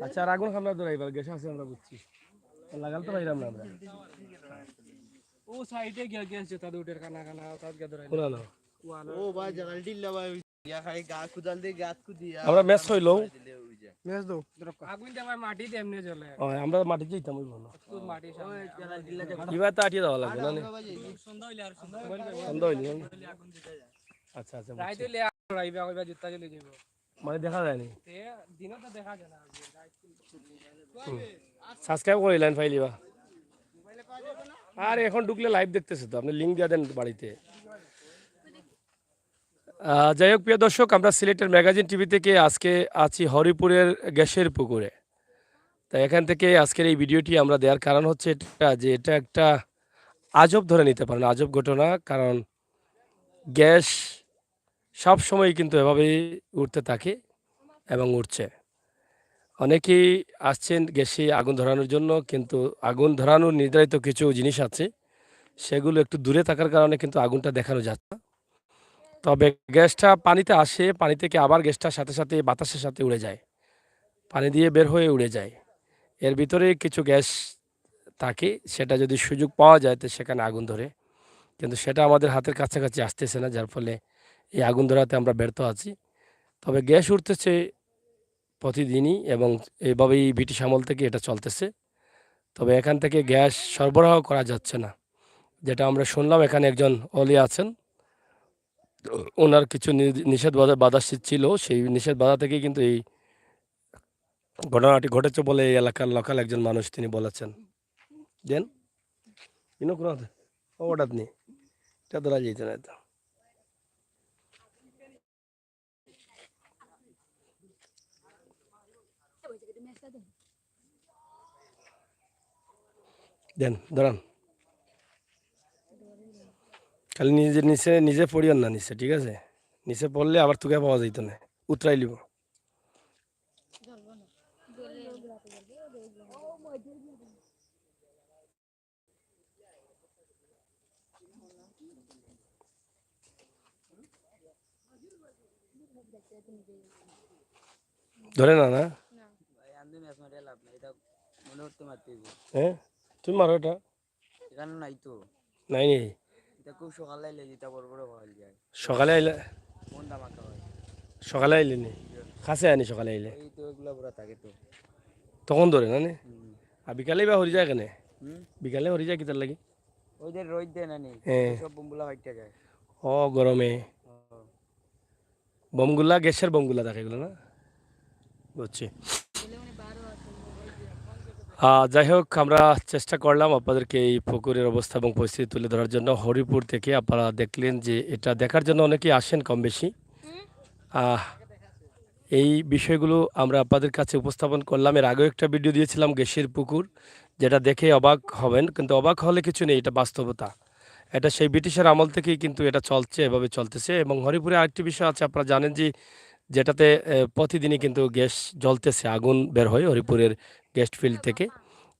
আচ্ছা, আর আগুন আমরা ধরাই, এবার গ্যাস আছে, আমরা বুঝছি। লাগাল তো পাইলাম না আমরা। ও সাইডে গিয়া গ্যাস যেটা উঠের কানা কানা, তাত গিয়া ধরাই। কোনা না? ও ভাই, জাগাল ঢিল্লা ভাই, ইয়া খাই গা কুদাল দিয়ে গাত কুদিয়া। আমরা ম্যাচ হইলো। ম্যাচ দাও। আগুন দিয়ে ভাই মাটি দিয়ে এমনি জ্বলে। ও, আমরা মাটি দিতাম ওই বলো। তো মাটি সামনে। এবার তো আটিয়ে দেওয়া লাগবে, না নি? সন্ধ্যা হইলে আর সন্ধ্যা। সন্ধ্যা হইলে, না নি? আচ্ছা, আচ্ছা, বুঝছি। রাইতে হইলে আর রাইবে, আবার জুতা জ্বলে যাইব। মানে দেখা যায়নি। এ, দিনও তো দেখা যায় না। হুম। সাবস্ক্রাইব করিলেন, পাইলিবা। আর এখন ঢুকলে লাইভ দেখতেছে তো, আপনি লিংক দিয়া দেন বাড়িতে। আহ, যাই হোক, প্রিয় দর্শক, আমরা সিলেটের ম্যাগাজিন টিভি থেকে আজকে আছি হরিপুরের গ্যাসের পুকুরে। তাই এখান থেকে আজকের এই ভিডিওটি আমরা দেওয়ার কারণ হচ্ছে এটা, যে এটা একটা আজব ধরে নিতে পারেন, আজব ঘটনা। কারণ গ্যাস সব সময় কিন্তু এভাবেই উঠতে থাকে এবং উঠছে। অনেকেই আসছেন গ্যাসে আগুন ধরানোর জন্য, কিন্তু আগুন ধরানোর নির্ধারিত কিছু জিনিস আছে, সেগুলো একটু দূরে থাকার কারণে কিন্তু আগুনটা দেখানো যাচ্ছে না। তবে গ্যাসটা পানিতে আসে, পানি থেকে আবার গ্যাসটা সাথে সাথে বাতাসের সাথে উড়ে যায়, পানি দিয়ে বের হয়ে উড়ে যায়। এর ভিতরে কিছু গ্যাস থাকে, সেটা যদি সুযোগ পাওয়া যায় তো সেখানে আগুন ধরে, কিন্তু সেটা আমাদের হাতের কাছাকাছি আসতেছে না, যার ফলে এই আগুন ধরাতে আমরা ব্যর্থ আছি। তবে গ্যাস উঠতেছে প্রতিদিনই এবং এইভাবেই ব্রিটিশ আমল থেকে এটা চলতেছে। তবে এখান থেকে গ্যাস সরবরাহ করা যাচ্ছে না, যেটা আমরা শুনলাম। এখানে একজন অলি আছেন, ওনার কিছু নি-, নিষেধ বাধা, বাধা সি-, ছিল, সেই নিষেধ বাধা থেকে কিন্তু এই ঘটনাটি ঘটেছে বলে এই এলাকার লোকাল একজন মানুষ তিনি বলেছেন। দেন ইনো কোনো হাতে? ও, ওটাত নেই। এটা ধরা যাইতো না তো। দেন, ধরান। খালি নিজে, নিচে, নিজে পড়িয়েন না নিচে, ঠিক আছে? নিচে পড়লে আবার তুকে পাওয়া যাইতো না, উতরাই লিব। ধরে না, না? ভাই, আন্দে ম্যাচ মারিয়া লাভ নাই, এটা মনে করতে মারতে হইব। হ্যাঁ? তুমি মারো এটা। এখানে নাই তো। নাই নি? এটা খুব সকালে আইলে যেটা বড় বড় পাওয়া যায়। সকালে আইলে? মন দামাকা হয়। সকালে আইলে নি? কাছে আনি সকালে আইলে? এই তো এগুলা পুরা থাকে তো। তখন ধরে না নি? হুম। আর বিকালে বা হরি যায় কেনে? হুম? বিকালে হরি যায় কিতার লাগি? ওই যে রোদ দেয় না নি? হ্যাঁ। সব বোমগুলা ফাইটে যায়। ও, গরমে। ও। বোমগুলা, গ্যাসের বোমগুলা থাকে এগুলো না? বুঝছি। আহ, যাই হোক, আমরা চেষ্টা করলাম আপনাদেরকে এই পুকুরের অবস্থা এবং পরিস্থিতি তুলে ধরার জন্য। হরিপুর থেকে আপনারা দেখলেন যে এটা দেখার জন্য অনেকেই আসেন কম বেশি। আহ, এই বিষয়গুলো আমরা আপনাদের কাছে উপস্থাপন করলাম। এর আগেও একটা ভিডিও দিয়েছিলাম গ্যাসের পুকুর, যেটা দেখে অবাক হবেন, কিন্তু অবাক হলে কিছু নেই, এটা বাস্তবতা। এটা সেই ব্রিটিশের আমল থেকেই কিন্তু এটা চলছে, এভাবে চলতেছে। এবং হরিপুরে আরেকটি বিষয় আছে, আপনারা জানেন যে যেটাতে, এ, প্রতিদিনই কিন্তু গ্যাস জ্বলতেছে, আগুন বের হয় হরিপুরের গ্যাস ফিল্ড থেকে।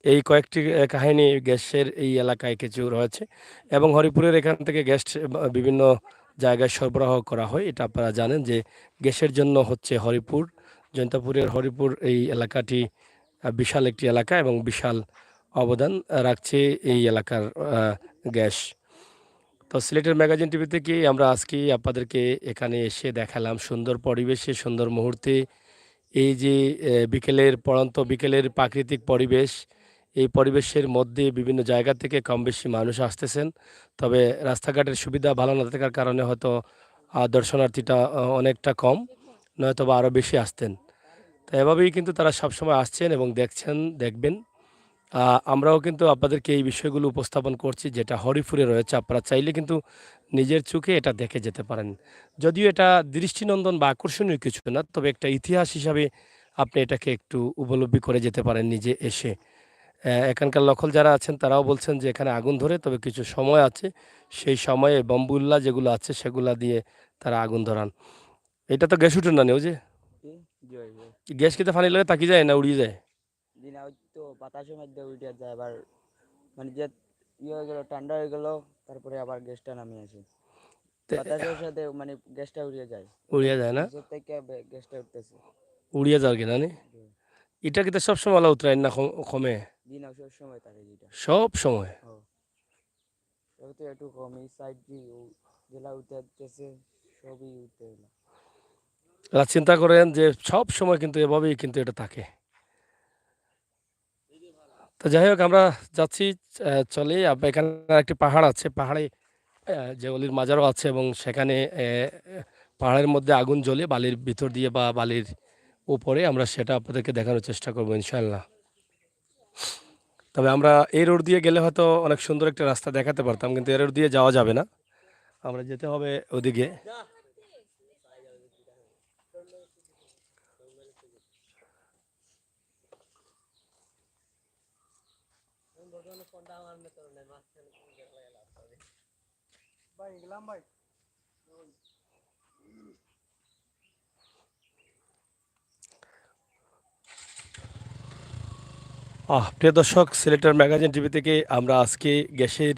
এই কয়েকটি, এ, কাহিনী গ্যাসের এই এলাকায় কিছু রয়েছে এবং হরিপুরের এখান থেকে গ্যাস, এ, বা-, বিভিন্ন জায়গায় সরবরাহ করা হয়। এটা আপনারা জানেন যে গ্যাসের জন্য হচ্ছে হরিপুর, জৈন্তাপুরের হরিপুর এই এলাকাটি, আহ, বিশাল একটি এলাকা এবং বিশাল অবদান রাখছে এই এলাকার, আহ, গ্যাস। তো সিলেটের ম্যাগাজিন টিভি থেকে আমরা আজকে আপনাদেরকে এখানে এসে দেখালাম সুন্দর পরিবেশে, সুন্দর মুহূর্তে। এই যে, আহ, বিকেলের, পড়ন্ত বিকেলের প্রাকৃতিক পরিবেশ, এই পরিবেশের মধ্যে বিভিন্ন জায়গা থেকে কম বেশি মানুষ আসতেছেন। তবে রাস্তাঘাটের সুবিধা ভালো না থাকার কারণে হয়তো, আহ, দর্শনার্থীটা, আহ, অনেকটা কম, নয়তো বা আরও বেশি আসতেন। তো এভাবেই কিন্তু তারা সবসময় আসছেন এবং দেখছেন, দেখবেন। আহ, আমরাও কিন্তু আপনাদেরকে এই বিষয়গুলো উপস্থাপন করছি, যেটা হরিপুরে রয়েছে। আপনারা চাইলে কিন্তু নিজের চোখে এটা দেখে যেতে পারেন। যদিও এটা দৃষ্টিনন্দন বা আকর্ষণীয় কিছু না, তবে একটা ইতিহাস হিসাবে আপনি এটাকে একটু উপলব্ধি করে যেতে পারেন নিজে এসে। আহ, এখানকার লোকাল যারা আছেন, তারাও বলছেন যে এখানে আগুন ধরে, তবে কিছু সময় আছে, সেই সময়ে বোমগুলা যেগুলো আছে, সেগুলা দিয়ে তারা আগুন ধরান। এটা তো গ্যাস উঠে না নি, ওই যে? জি, জি, জি। গ্যাস কিতা পানির লগে থাকি যায় না উড়ি যায়? জি না, ওই তো বাতাসের মধ্যে উড়ে যায় আবার, মানে যে ইয়ে হয়ে গেল, ঠান্ডা হয়ে গেল, তারপরে আবার গ্যাসটা নামে আসে। তে বাতাসের সাথে মানে গ্যাসটা উড়িয়ে যায়। উড়িয়ে যায় না? নিচের থেকে বে-, গ্যাসটা উঠতেছে। উড়িয়ে যার কি না নি? জি। এটা কিতা সবসময় আলা উতরায় না কম-, কমে? জি না, সব সময় থাকে যেটা। সব সময়? ও। তবে তো একটু কম, এই সাইড দিয়ে ও যেলা উঠে যাচ্ছে, সবই উঠে গেল। এরা চিন্তা করেন যে সব সময় কিন্তু এভাবেই কিন্তু এটা থাকে। তো যাই হোক, আমরা যাচ্ছি, আহ, চলে। আব-, এখানে একটি পাহাড় আছে, পাহাড়ে, আহ, যে অলির মাজারও আছে এবং সেখানে, আহ, পাহাড়ের মধ্যে আগুন জ্বলে বালির ভিতর দিয়ে বা বালির উপরে, আমরা সেটা আপনাদেরকে দেখানোর চেষ্টা করবো ইনশাআল্লাহ। তবে আমরা এই রোড দিয়ে গেলে হয়তো অনেক সুন্দর একটা রাস্তা দেখাতে পারতাম, কিন্তু এই রোড দিয়ে যাওয়া যাবে না, আমরা যেতে হবে ওদিকে। আহ, প্রিয় দর্শক, সিলেটের ম্যাগাজিন টিভি থেকে আমরা আজকে গ্যাসের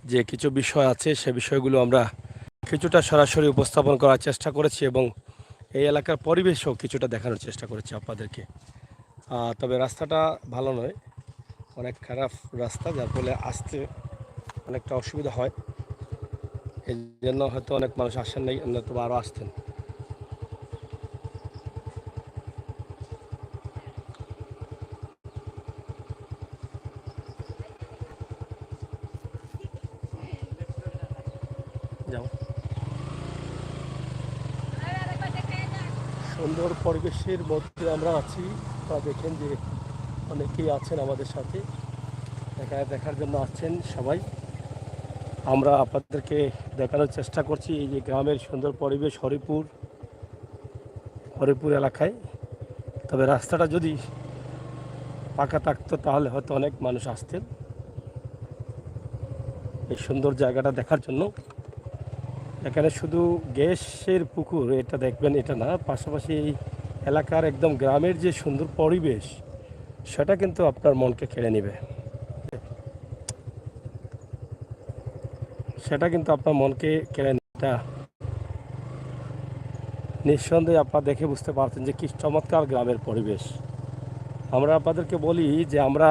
যে কিছু বিষয় আছে, সে বিষয়গুলো আমরা কিছুটা সরাসরি উপস্থাপন করার চেষ্টা করেছি এবং এই এলাকার পরিবেশও কিছুটা দেখানোর চেষ্টা করেছি আপনাদেরকে। আহ, তবে রাস্তাটা ভালো নয়, অনেক খারাপ রাস্তা, যার ফলে আসতে অনেকটা অসুবিধা হয়। এই জন্য হয়তো অনেক মানুষ আসেন নাই, নয়তো বা আরও আসতেন। যাও। সুন্দর পরিবেশের মধ্যে আমরা আছি। আপনারা দেখেন যে অনেকেই আছেন আমাদের সাথে। এখানে দেখার জন্য আসছেন সবাই। আমরা আপনাদেরকে দেখানোর চেষ্টা করছি এই যে গ্রামের সুন্দর পরিবেশ হরিপুর, হরিপুর এলাকায়। তবে রাস্তাটা যদি পাকা থাকতো, তাহলে হয়তো অনেক মানুষ আসতেন এই সুন্দর জায়গাটা দেখার জন্য। এখানে শুধু গ্যাসের পুকুর, এটা দেখবেন, এটা না, পাশাপাশি এই এলাকার একদম গ্রামের যে সুন্দর পরিবেশ, সেটা কিন্তু আপনার মনকে কেড়ে নেবে। সেটা কিন্তু আপনার মনকে কেড়ে নেবে। এটা নিঃসন্দেহে আপনারা দেখে বুঝতে পারছেন যে কি চমৎকার গ্রামের পরিবেশ। আমরা আপনাদেরকে বলি যে আমরা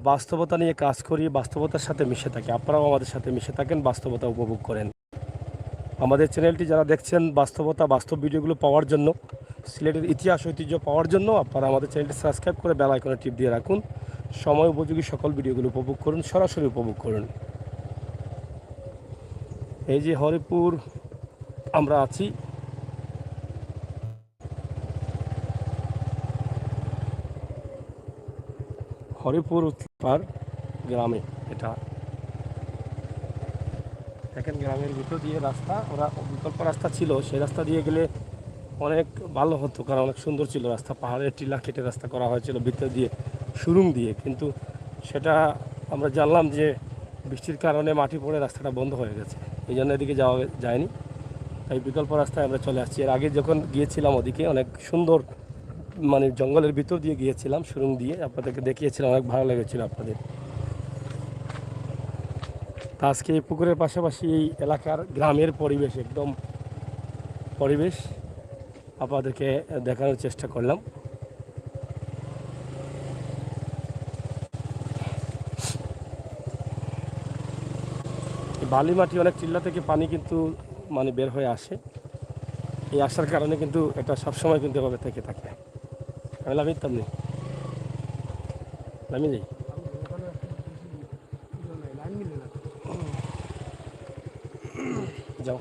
বাস্তবতা নিয়ে কাজ করি, বাস্তবতার সাথে মিশে থাকি। আপনারাও আমাদের সাথে মিশে থাকেন, বাস্তবতা উপভোগ করেন। আমাদের চ্যানেলটি যারা দেখছেন, বাস্তবতা, বাস্তব ভিডিওগুলো পাওয়ার জন্য, সিলেটের ইতিহাস ঐতিহ্য পাওয়ার জন্য আপনারা আমাদের চ্যানেলটি সাবস্ক্রাইব করে বেল আইকনে টিপ দিয়ে রাখুন। সময় উপযোগী সকল ভিডিওগুলো উপভোগ করুন, সরাসরি উপভোগ করুন। এই যে হরিপুর আমরা আছি, হরিপুর উত্তরপাড় গ্রামে এটা। দেখেন, গ্রামের ভিতর দিয়ে রাস্তা, ওরা বিকল্প রাস্তা ছিল, সেই রাস্তা দিয়ে গেলে অনেক ভালো হতো, কারণ অনেক সুন্দর ছিল রাস্তা, পাহাড়ের টিলা কেটে রাস্তা করা হয়েছিল ভিতর দিয়ে, সুরুং দিয়ে, কিন্তু সেটা আমরা জানলাম যে বৃষ্টির কারণে মাটি পড়ে রাস্তাটা বন্ধ হয়ে গেছে, এই জন্য এদিকে যাওয়া যায়নি। তাই বিকল্প রাস্তায় আমরা চলে আসছি। এর আগে যখন গিয়েছিলাম ওদিকে, অনেক সুন্দর, মানে, জঙ্গলের ভিতর দিয়ে গিয়েছিলাম, সুরুং দিয়ে আপনাদেরকে দেখিয়েছিলাম, অনেক ভালো লেগেছিল আপনাদের। তা আজকে এই পুকুরের পাশাপাশি এই এলাকার গ্রামের পরিবেশ, একদম পরিবেশ আপনাদেরকে দেখানোর চেষ্টা করলাম। এই বালি মাটি, অনেক টিলা থেকে পানি কিন্তু, মানে, বের হয়ে আসে। এই আসার কারণে কিন্তু এটা সবসময় কিন্তু এভাবে থেকে থাকে। আমি লামিতাম নি, লামি যাই। যাও।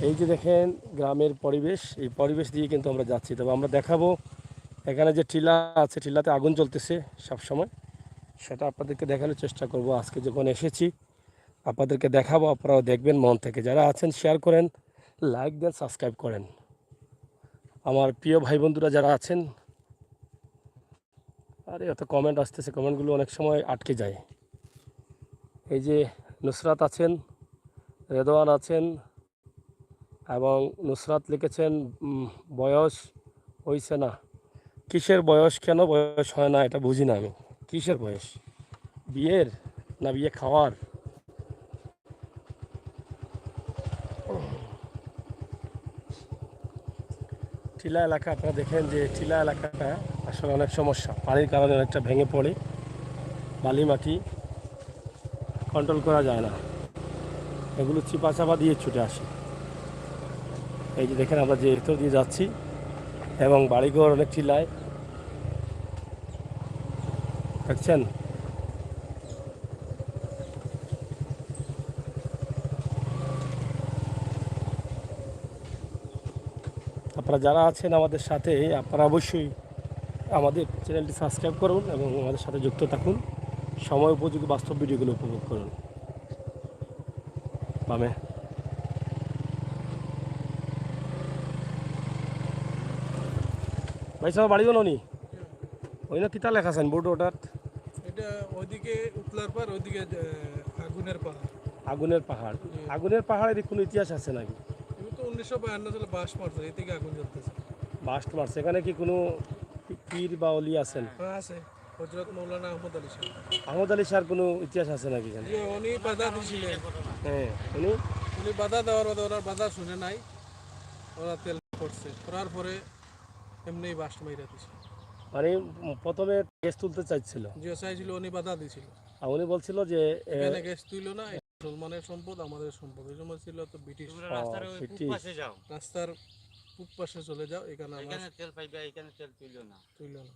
এই যে দেখেন গ্রামের পরিবেশ, এই পরিবেশ দিয়ে কিন্তু আমরা যাচ্ছি। তবে আমরা দেখাবো এখানে যে টিলা আছে, টিলাতে আগুন জ্বলতেছে সব সময়, সেটা আপনাদেরকে দেখানোর চেষ্টা করব। আজকে যখন এসেছি, আপনাদেরকে দেখাবো, আপনারাও দেখবেন মন থেকে। যারা আছেন, শেয়ার করেন, লাইক দেন, সাবস্ক্রাইব করেন। আমার প্রিয় ভাই বন্ধুরা যারা আছেন, আরে, এত কমেন্ট আসতেছে, কমেন্টগুলো অনেক সময় আটকে যায়। এই যে নুসরাত আছেন, রেদওয়ান আছেন, এবং নুসরাত লিখেছেন, উম, বয়স হইছে না। কিসের বয়স, কেন বয়স হয় না, এটা বুঝি না আমি। কিসের বয়স? বিয়ের না বিয়ে খাওয়ার? টিলা এলাকা, আপনারা দেখেন যে টিলা এলাকাটা আসলে অনেক সমস্যা, পানির কারণে অনেকটা ভেঙে পড়ে, বালি মাটি কন্ট্রোল করা যায় না, এগুলো চিপা চাপা দিয়ে ছুটে আসে। এই যে দেখেন, আমরা যে ভিতর দিয়ে যাচ্ছি এবং বাড়িঘর অনেক টিলায়, দেখছেন? আপনারা যারা আছেন আমাদের সাথে, আপনারা অবশ্যই আমাদের চ্যানেলটি সাবস্ক্রাইব করুন এবং আমাদের সাথে যুক্ত থাকুন। সময় উপযোগী বাস্তব ভিডিওগুলো উপভোগ করুন। বামে। ভাই সাহেব, বাড়ি কোন নি? ওই না কিতা লেখা সাইনবোর্ড ওটাত? এটা ওইদিকে উতলার পার, ওইদিকে, আহ, আগুনের পাহাড়। আগুনের পাহাড়। জি। আগুনের পাহাড়ের কোনো ইতিহাস আছে নাকি? এগুলো তো উনিশশো বায়ান্ন সালে বাস মারছে, এই থেকে আগুন জ্বলতেছে। বাস মারছে। এখানে কি কোনো পি-, পীর বা অলি আছেন? হ্যাঁ, আছে। হযরত মৌলানা আহমদ আলী শাহ। আহমদ আলী শাহর কোনো ইতিহাস আছে নাকি এখানে? জি, উনি বাধা দিছিলেন। হ্যাঁ, উনি? উনি বাধা দেওয়ার বাদে ওনার বাধা শুনে নাই, ওরা তেল করছে। করার পরে এমনিই বাস মাইরা দিছে। মানে, উম, প্রথমে গ্যাস তুলতে চাইছিল। জি, চাইছিল, উনি বাধা দিছিল। আর উনি বলছিল যে, এ, এখানে গ্যাস তুইলো না, এটা মুসলমানের সম্পদ, আমাদের সম্পদ। ওই সময় ছিল তো ব্রিটিশ। তোমরা ও, রাস্তার ওই পূব ব্রিটিশ। পাশে যাও। রাস্তার পূব পাশে চলে যাও, এখানে আমার এখানে তেল পাইবা, এখানে তেল তুইলো না। তুইলো না।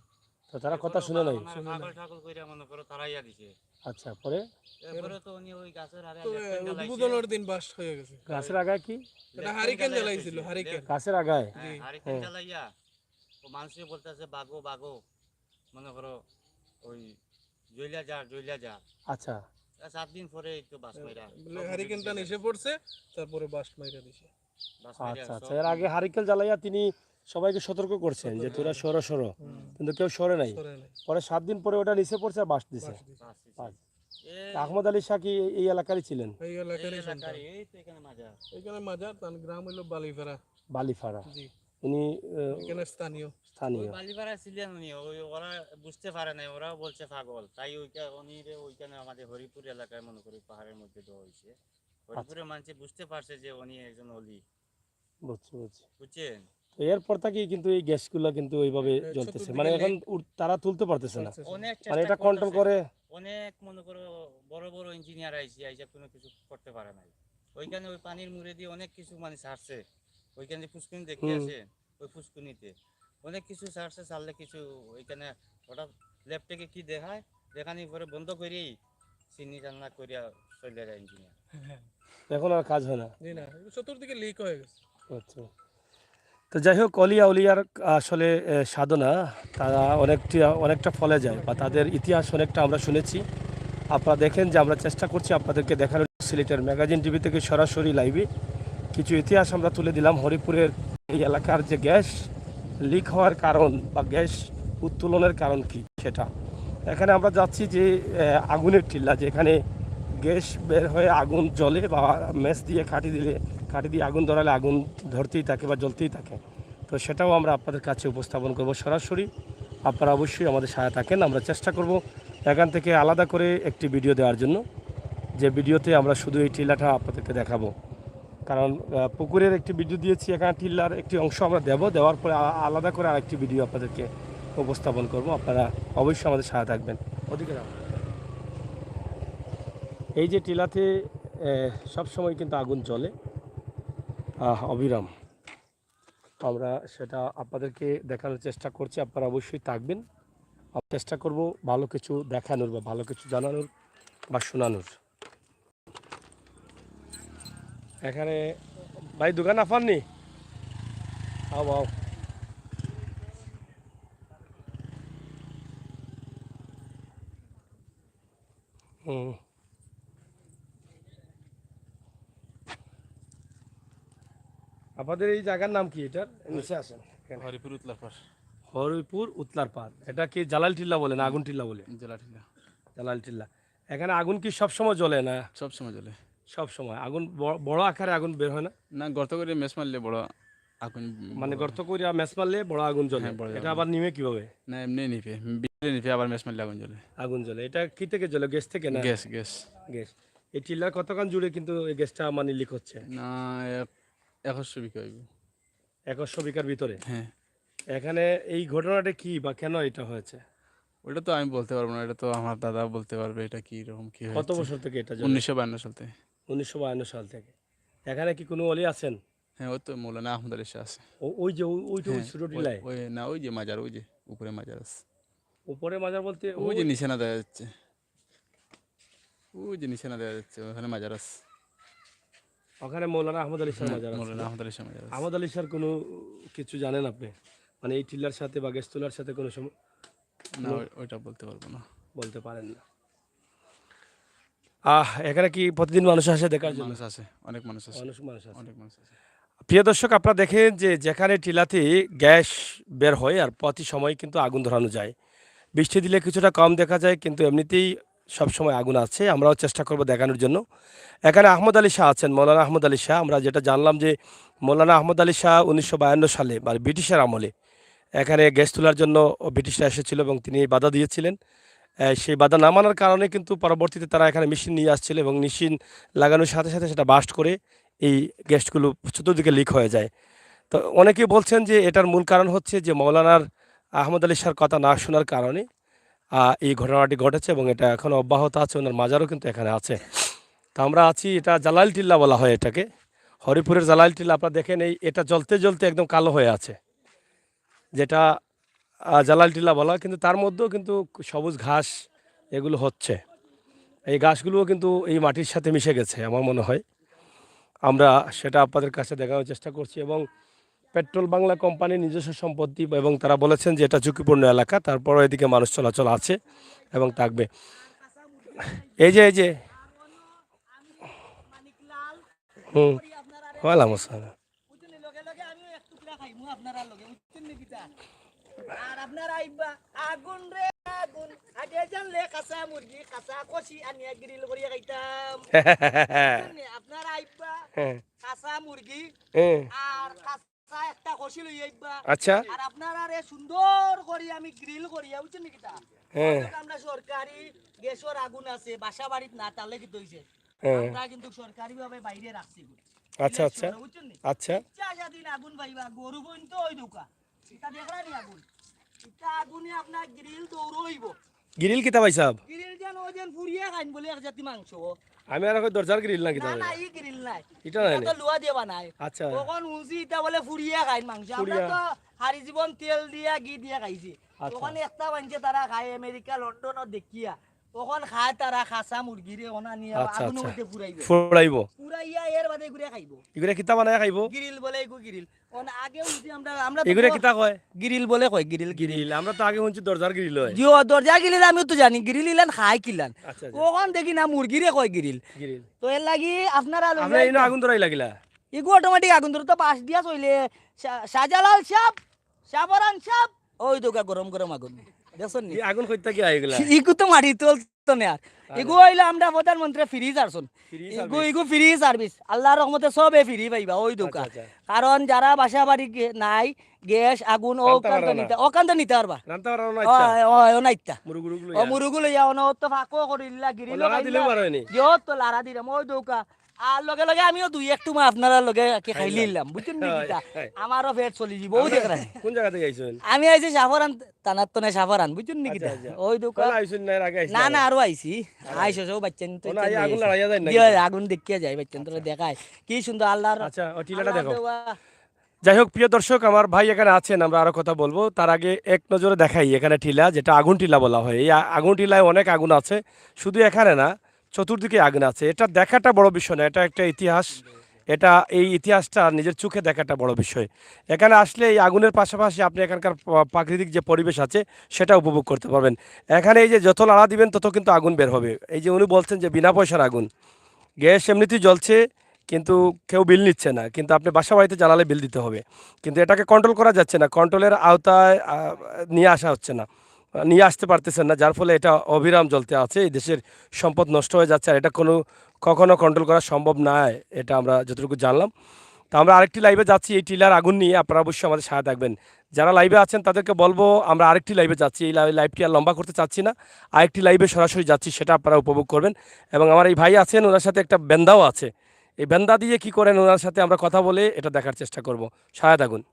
তো তারা কথা এরপরে শুনে নাই? ওনার শুনে নাই। পাগল টাগল কইরা মনে করো তাড়াইয়া দিছে। আচ্ছা, পরে? এরপরে তো উনি ওই গাছের আগায় তো লেফটেন জ্বালাইছে। উদ্বোধনের দিন বাস হয়ে গেছে। গাছের আগায় কি? এটা লেফটেন হারিকেন জ্বালাইছিল, জ্বালাইছে। হারিকেন। গাছের আগায়? হ্যাঁ, জি। হারিকেন হ্যাঁ। জ্বালাইয়া ও মানুষে বলতেছে, "বাগো, বাগো।" মনে করো, ওই জ্বলিয়া যার, জ্বলিয়া যার। আচ্ছা। আর সাত দিন পরে এই তো বাস মাইরা। বলে হারিকেনটা নিচে পড়ছে, তারপরে বাস্ট মাইরা দিছে। বাস মাইরা আচ্ছা আচ্ছা সব এর আগে হারিকেন জ্বালাইয়া তিনি সবাইকে সতর্ক করছেন যে তোরা সরো সরো, হুম, কিন্তু কেউ সরে নাই। সরে নাই। পরে সাত দিন পরে ওটা নিচে পড়ছে আর বাস্ট দিছে। বাস্ট দিছে। বাস দিছে। আচ্ছা। আহমদ আলী শাহ কি এই এলাকারই ছিলেন? এই এই এলাকারই এলাকার সন্তান। এই তো এখানে মাজার। এখানে মাজার, তার গ্রাম হইলো বালিফারা। বালিফারা। জি, উনি আহ, এখানে স্থানীয়। ওই স্থানীয়। বালিপাড়া ছিলেন উনি, ওই ওরা বুঝতে পারে নাই, ওরাও বলছে পাগল। তাই ওইটা উনি রে ওইখানে আমাদের হরিপুর এলাকায় মনে করি পাহাড়ের মধ্যে দেওয়া হয়েছে। হরিপুরের মানুষে বুঝতে পারছে যে উনি একজন অলি, বুঝছি বুঝছি। বুঝছেন? তো এরপর থাকেই কিন্তু এই গ্যাসগুলো কিন্তু এইভাবে হ্যাঁ, জ্বলতেছে, চতুর্দিকে মানে লেগে এখন উড়- তারা তুলতে পারতেছে না, চলতেছে। অনেক মানে চেষ্টা এটা কন্ট্রোল করতেছে। করে। অনেক মনে করো বড় বড় ইঞ্জিনিয়ার আইসি আইসা কোনো কিছু করতে পারে নাই। ওইখানে ওই পানির মুড়ে দিয়ে অনেক কিছু মানে ছাড়ছে, ওইখানে যে ফুসকুনি দেখতে হুম। আছে ওই ফুসকুনিতে অনেক কিছু ছাড়ছে, ছাড়লে কিছু ওইখানে ওটা ল্যাব থেকে কি দেখায়, দেখানোর পরে বন্ধ করেই চিনি রান্না করিয়া চলে যায় ইঞ্জিনিয়ার। এখন আর কাজ হয় না। জি না, চতুর্দিকে লিক হয়ে গেছে। আচ্ছা। তো যাই হোক, অলি আউলিয়ার আসলে এ, সাধনা তারা অনেকটি অনেকটা ফলে যায় বা তাদের ইতিহাস অনেকটা আমরা শুনেছি। আপনারা দেখেন যে আমরা চেষ্টা করছি আপনাদেরকে দেখানোর। সিলেটের ম্যাগাজিন টিভি থেকে সরাসরি লাইভে কিছু ইতিহাস আমরা তুলে দিলাম হরিপুরের এই এলাকার যে গ্যাস লিক হওয়ার কারণ বা গ্যাস উত্তোলনের কারণ কি সেটা। এখানে আমরা যাচ্ছি যে আহ, আগুনের টিল্লা, যেখানে গ্যাস বের হয়ে আগুন জ্বলে বা ম্যাচ দিয়ে কাঠি দিলে, কাঠি দিয়ে আগুন ধরালে আগুন ধরতেই থাকে বা জ্বলতেই থাকে। তো সেটাও আমরা আপনাদের কাছে উপস্থাপন করব সরাসরি। আপনারা অবশ্যই আমাদের সাথে থাকেন। আমরা চেষ্টা করব এখান থেকে আলাদা করে একটি ভিডিও দেওয়ার জন্য, যে ভিডিওতে আমরা শুধু এই টিলাটা আপনাদেরকে দেখাবো। কারণ আহ, পুকুরের একটি ভিডিও দিয়েছি, এখানে টিল্লার একটি অংশ আমরা দেব, দেওয়ার পরে আ- আলাদা করে আরেকটি ভিডিও আপনাদেরকে উপস্থাপন করব। আপনারা অবশ্যই আমাদের সাথে থাকবেন। ওদিকে যাও। এই যে টিলাতে আহ, সবসময় কিন্তু আগুন জ্বলে আহ, অবিরাম। আমরা সেটা আপনাদেরকে দেখানোর চেষ্টা করছি, আপনারা অবশ্যই থাকবেন। আমরা চেষ্টা করব ভালো কিছু দেখানোর বা ভালো কিছু জানানোর বা শোনানোর। এখানে ভাই দোকান আফাননি? আও আও। হুম। আপনাদের এই জায়গার নাম কি? এটার নিচে আছেন এখানে। হরিপুর উতলার পার। হরিপুর উতলার পার। এটা কি জালাল টিল্লা বলে না আগুন টিল্লা বলে? জেলা ঠিলা। জালাল টিল্লা। এখানে আগুন কি সব সময় জ্বলে না? সব সময় জ্বলে। সব সময় আগুন ব- বড় আকারে আগুন বের হয় না? না, গর্ত করে মেস মারলে বড় আগুন। মানে গর্ত করিয়া মেস মারলে বড় আগুন জ্বলে। হ্যাঁ, বড় এটা আগুন। আবার নিমে কিভাবে? না, এমনি নিভে, ভিতরে নিভে, আবার মেস মারলে আগুন জ্বলে। আগুন জ্বলে। এটা কি থেকে জ্বলে? গ্যাস থেকে না? Gas, gas. গ্যাস। এই টিল্লার কতখান জুড়ে কিন্তু এই গ্যাসটা মানে লিক হচ্ছে? না, এক- একশো বিঘা হইব। একশো বিঘার ভিতরে। হ্যাঁ। এখানে এই ঘটনাটা কি বা কেন এটা হয়েছে? ওটা তো আমি বলতে পারবো না, এটা তো আমার দাদা বলতে পারবে এটা কি রকম কি কত হয়েছে। বছর থেকে এটা জ্বলে? উনিশশো বায়ান্ন সাল থেকে। উনিশশো বায়ান্ন সাল থেকে। এখানে কি কোনো অলি আছেন? হ্যাঁ, ওই তো মৌলানা আহমদ আলী শাহ আছে। ও- ওই যে ওই- ওইটা ওই হ্যাঁ, ছোট ওই- টিলায়? ওই না, ওই যে মাজার, ওই যে উপরে মাজার আছে। উপরে মাজার বলতে ওই যে নিশানা দেখা যাচ্ছে, ওই যে নিশানা দেখা যাচ্ছে, ওখানে মাজার আছে। ওখানে মৌলানা আহমদ আলী শাহ হ্যাঁ, মাজার আছে। মৌলানা আহমদ আলী শাহ মাজার আছে। আহমদ আলী শাহর কোনো কিছু জানেন আপনি? মানে এই টিল্লার সাথে বা গ্যাস তুলার সাথে কোনো সম- না, ওই- ওইটা বলতে পারবো না। বলতে পারেন না। আহ এখানে কি প্রতিদিন মানুষ আসে দেখার জন্য? মানুষ আছে, অনেক মানুষ আছে। মানুষ মানুষ আছে। অনেক মানুষ আছে। প্রিয় দর্শক, আপনারা দেখেন যে যেখানে টিলাতে গ্যাস বের হয় আর প্রতি সময় কিন্তু আগুন ধরানো যায়। বৃষ্টি দিলে কিছুটা কম দেখা যায়, কিন্তু এমনিতেই সবসময় আগুন আছে। আমরাও চেষ্টা করব দেখানোর জন্য। এখানে আহমদ আলী শাহ আছেন, মৌলানা আহমদ আলী শাহ। আমরা যেটা জানলাম যে মৌলানা আহমদ আলী শাহ উনিশশো বায়ান্ন সালে মানে ব্রিটিশের আমলে এখানে গ্যাস তোলার জন্য ব্রিটিশরা এসেছিল এবং তিনি বাধা দিয়েছিলেন। আহ, সেই বাধা না মানার কারণে কিন্তু পরবর্তীতে তারা এখানে মেশিন নিয়ে আসছিল এবং মেশিন লাগানোর সাথে সাথে সেটা বাস্ট করে এই গ্যাসগুলো চতুর্দিকে লিক হয়ে যায়। তো অনেকেই বলছেন যে এটার মূল কারণ হচ্ছে যে মৌলানার আহমদ আলী শাহর কথা না শোনার কারণে আহ, এই ঘটনাটি ঘটেছে এবং এটা এখনও অব্যাহত আছে। ওনার মাজারও কিন্তু এখানে আছে। তো আমরা আছি, এটা জালাল টিল্লা বলা হয় এটাকে, হরিপুরের জালাল টিল্লা। আপনারা দেখেন এই এটা জ্বলতে জ্বলতে একদম কালো হয়ে আছে, যেটা আহ, জালাল টিল্লা বলা হয়, কিন্তু তার মধ্যেও কিন্তু সবুজ ঘাস এগুলো হচ্ছে। এই ঘাসগুলোও কিন্তু এই মাটির সাথে মিশে গেছে আমার মনে হয়। আমরা সেটা আপনাদের কাছে দেখানোর চেষ্টা করছি এবং পেট্রোল বাংলা কোম্পানির নিজস্ব সম্পত্তি এবং তারা বলেছেন যে এটা ঝুঁকিপূর্ণ এলাকা, তারপরও এদিকে মানুষ চলাচল আছে এবং থাকবে। এই যে, এই যে, হুম, ওয়ালাইকুম আসসালাম। বুঝছেন নি? লগে লগে আমিও এক টুকরা খাইমু আপনারার লগে, বুঝছেন নি কিতা? আর আপনারা আইবা, আগুন রে আগুন, আগে জানলে কাঁচা মুরগি, কাঁচা কষি আনিয়া গ্রিল করিয়া খাইতাম। বুঝছেন নি? আপনারা আইবা, হ্যাঁ। কাঁচা মুরগি, হ্যাঁ। আর কাঁচা একটা কষি লইয়া আইবা। আচ্ছা। আর আপনারারে সুন্দর করি আমি গ্রিল করিয়া, বুঝছেন নি কিতা? হ্যাঁ। আমরা সরকারি গ্যাসর আগুন আছে, বাসা বাড়িত না, তাহলে কিতা অইছে? হ্যাঁ। আমরা কিন্তু সরকারিভাবে বাইরে রাখছি। আচ্ছা, আচ্ছা। বুঝছেন নি? আচ্ছা। ইচ্ছা স্বাধীন আগুন পাইবা, গরু বইন তো ওই দোকা। ইটা দেখরা নি আগুন? ইটা আগুনে আপনার গ্রিল দৌড়ইব। গ্রিল কিতা ভাই সাহেব? গ্রিল যেন ওই যেন ফুরিয়া খাইন বলে এক জাতি মাংস। আমি আর কই দরজার গ্রিল না কিতা না, ভাই? না, ই গ্রিল নাই। ইটা নাই ইটা তো নি? লুয়া দিয়া বানায়। আচ্ছা। তখন উজি ইটা বলে ফুরিয়া খাইন মাংস। আমরা ফুরিয়া। তো হারি জীবন তেল দিয়া, ঘি দিয়া খাইছি। আচ্ছা। তখন একটা মানছে তারা খায় আমেরিকা, লন্ডনও দেখিয়া। তখন খায় তারা খাসা মুরগিরে ওনা নিয়া আচ্ছা, আগুনের আচ্ছা। মধ্যে ফুরাইব। ফুরাইব। ফুরাইয়া এর বাদে এগুরে খাইব। এগুরে কিতা বানায় খাইব? গ্রিল বলে এগু গ্রিল। ওনা আগে উঠি আমরা, আমরা তো এগুরে কিতা কয়? গ্রিল বলে কয়, গ্রিল, গ্রিল। গ্রিল। আমরা তো আগে শুনছি দরজার গ্রিল হয়। জি, ও দরজা গ্রিল আমিও তো জানি, গ্রিল ইলান খায় কিলান। আচ্ছা, আচ্ছা। ওখান দেখি না মুরগিরে কয় গ্রিল। গ্রিল। তো এর লাগি আপনারা লইয়া আপনারা ইনো আগুন ধরাই লাগিলা? এগু অটোমেটিক আগুন ধরে তো বাঁশ দিয়া চইলে শা-, শাহজালাল সাহেব, শাহপরান সাহেব, ওই দোকা গরম গরম আগুন। দেখছেন নি? এই আগুন কইতা কি আইগুলা? ইগু তো মাটি তুলতো না আর। আরে। ইগু হইলো আমরা প্রধানমন্ত্রী ফ্রিজ আরছন। ফ্রি ইগু, সার্ভিস। ইগু ফ্রি সার্ভিস। আল্লাহর রহমতে সবে ফ্রি পাইবা ওই দোকা। আচ্ছা, আচ্ছা। কারণ যারা বাসা বাড়ি গে-, নাই, গ্যাস, আগুন, ও রানতে কান্ত পারবা না। নিতে, ও কান্ত নিতে পারবা। রানতে পারবা না, ও, ইচ্ছা। ও, ও, না ইচ্ছা। মুরুগুরু গুলো ও ইয়া। মুরুগু লইয়া, অন তো ফাঁকও করিল্লা, গিরি ও লাড়া দিলেও লাগাইল্লা। পারো নি। ইয়ো তো লাড়া দিলাম, ওই দোকা। আর লগে লগে আমিও দুই এক টুমা আপনারার লগে কি খাইলিলাম। খাইলাম, বুঝছেন নি হয়, কিতা? হয়। আমারও পেট চলি দিব, ওই আরে, দেখরা। কোন জায়গা থেকে আইছেন? আমি আইছি শাহপরান, তানার তনে শাহপরান, বুঝছেন নি আচ্ছা, কিতা? আচ্ছা। ওই দোকা। তাহলে আইছেন না, এর আগে আইছেন না, না? না, আরো আইছি। আচ্ছা। আইসো সব বাচ্চা নিতে ও না, এই আগুন লড়াইয়া যায় না। জি, আগুন দেখিয়া যায়, বাচ্চা নিতে আচ্ছা। দেখায়। কি সুন্দর আল্লাহর, আচ্ছা, ও টিলাটা আল্লাহর দেখো। দেওয়া। যাই হোক, প্রিয় দর্শক, আমার ভাই এখানে আছেন, আমরা আরো কথা বলবো। তার আগে এক নজরে দেখাই এখানে টিলা, যেটা আগুন টিলা বলা হয়। এই আ-, আগুন টিলায় অনেক আগুন আছে, শুধু এখানে না, চতুর্দিকে আগুন আছে। এটা দেখাটা বড় বিষয় না, এটা একটা ইতিহাস। এটা, এই ইতিহাসটা নিজের চোখে দেখাটা বড় বিষয়। এখানে আসলে এই আগুনের পাশাপাশি আপনি এখানকার প্রা-, প্রাকৃতিক যে পরিবেশ আছে, সেটা উপভোগ করতে পারবেন। এখানে এই যে যত লাড়া দিবেন, তত কিন্তু আগুন বের হবে। এই যে উনি বলছেন যে বিনা পয়সার আগুন, গ্যাস এমনিতেই জ্বলছে, কিন্তু কেউ বিল নিচ্ছে না, কিন্তু আপনি বাসা বাড়িতে জ্বালালে বিল দিতে হবে। কিন্তু এটাকে কন্ট্রোল করা যাচ্ছে না, কন্ট্রোলের আওতায়, আহ, নিয়ে আসা হচ্ছে না, নিয়ে আসতে পারতেছেন না, যার ফলে এটা অবিরাম জ্বলতে আছে। এই দেশের সম্পদ নষ্ট হয়ে যাচ্ছে, আর এটা কোনো, কখনো কন্ট্রোল করা সম্ভব নয়, এটা আমরা যতটুকু জানলাম। তো আমরা আরেকটি লাইভে যাচ্ছি এই টিলার আগুন নিয়ে, আপনারা অবশ্যই আমাদের সাথে থাকবেন। যারা লাইভে আছেন তাদেরকে বলবো, আমরা আরেকটি লাইভে যাচ্ছি, এই লাই-, লাইভটি আর লম্বা করতে চাচ্ছি না, আরেকটি লাইভে সরাসরি যাচ্ছি, সেটা আপনারা উপভোগ করবেন। এবং আমার এই ভাই আছেন, ওনার সাথে একটা বেন্দাও আছে, এই বেন্দা দিয়ে কি করেন ওনার সাথে আমরা কথা বলে এটা দেখার চেষ্টা করব। সাথে থাকুন।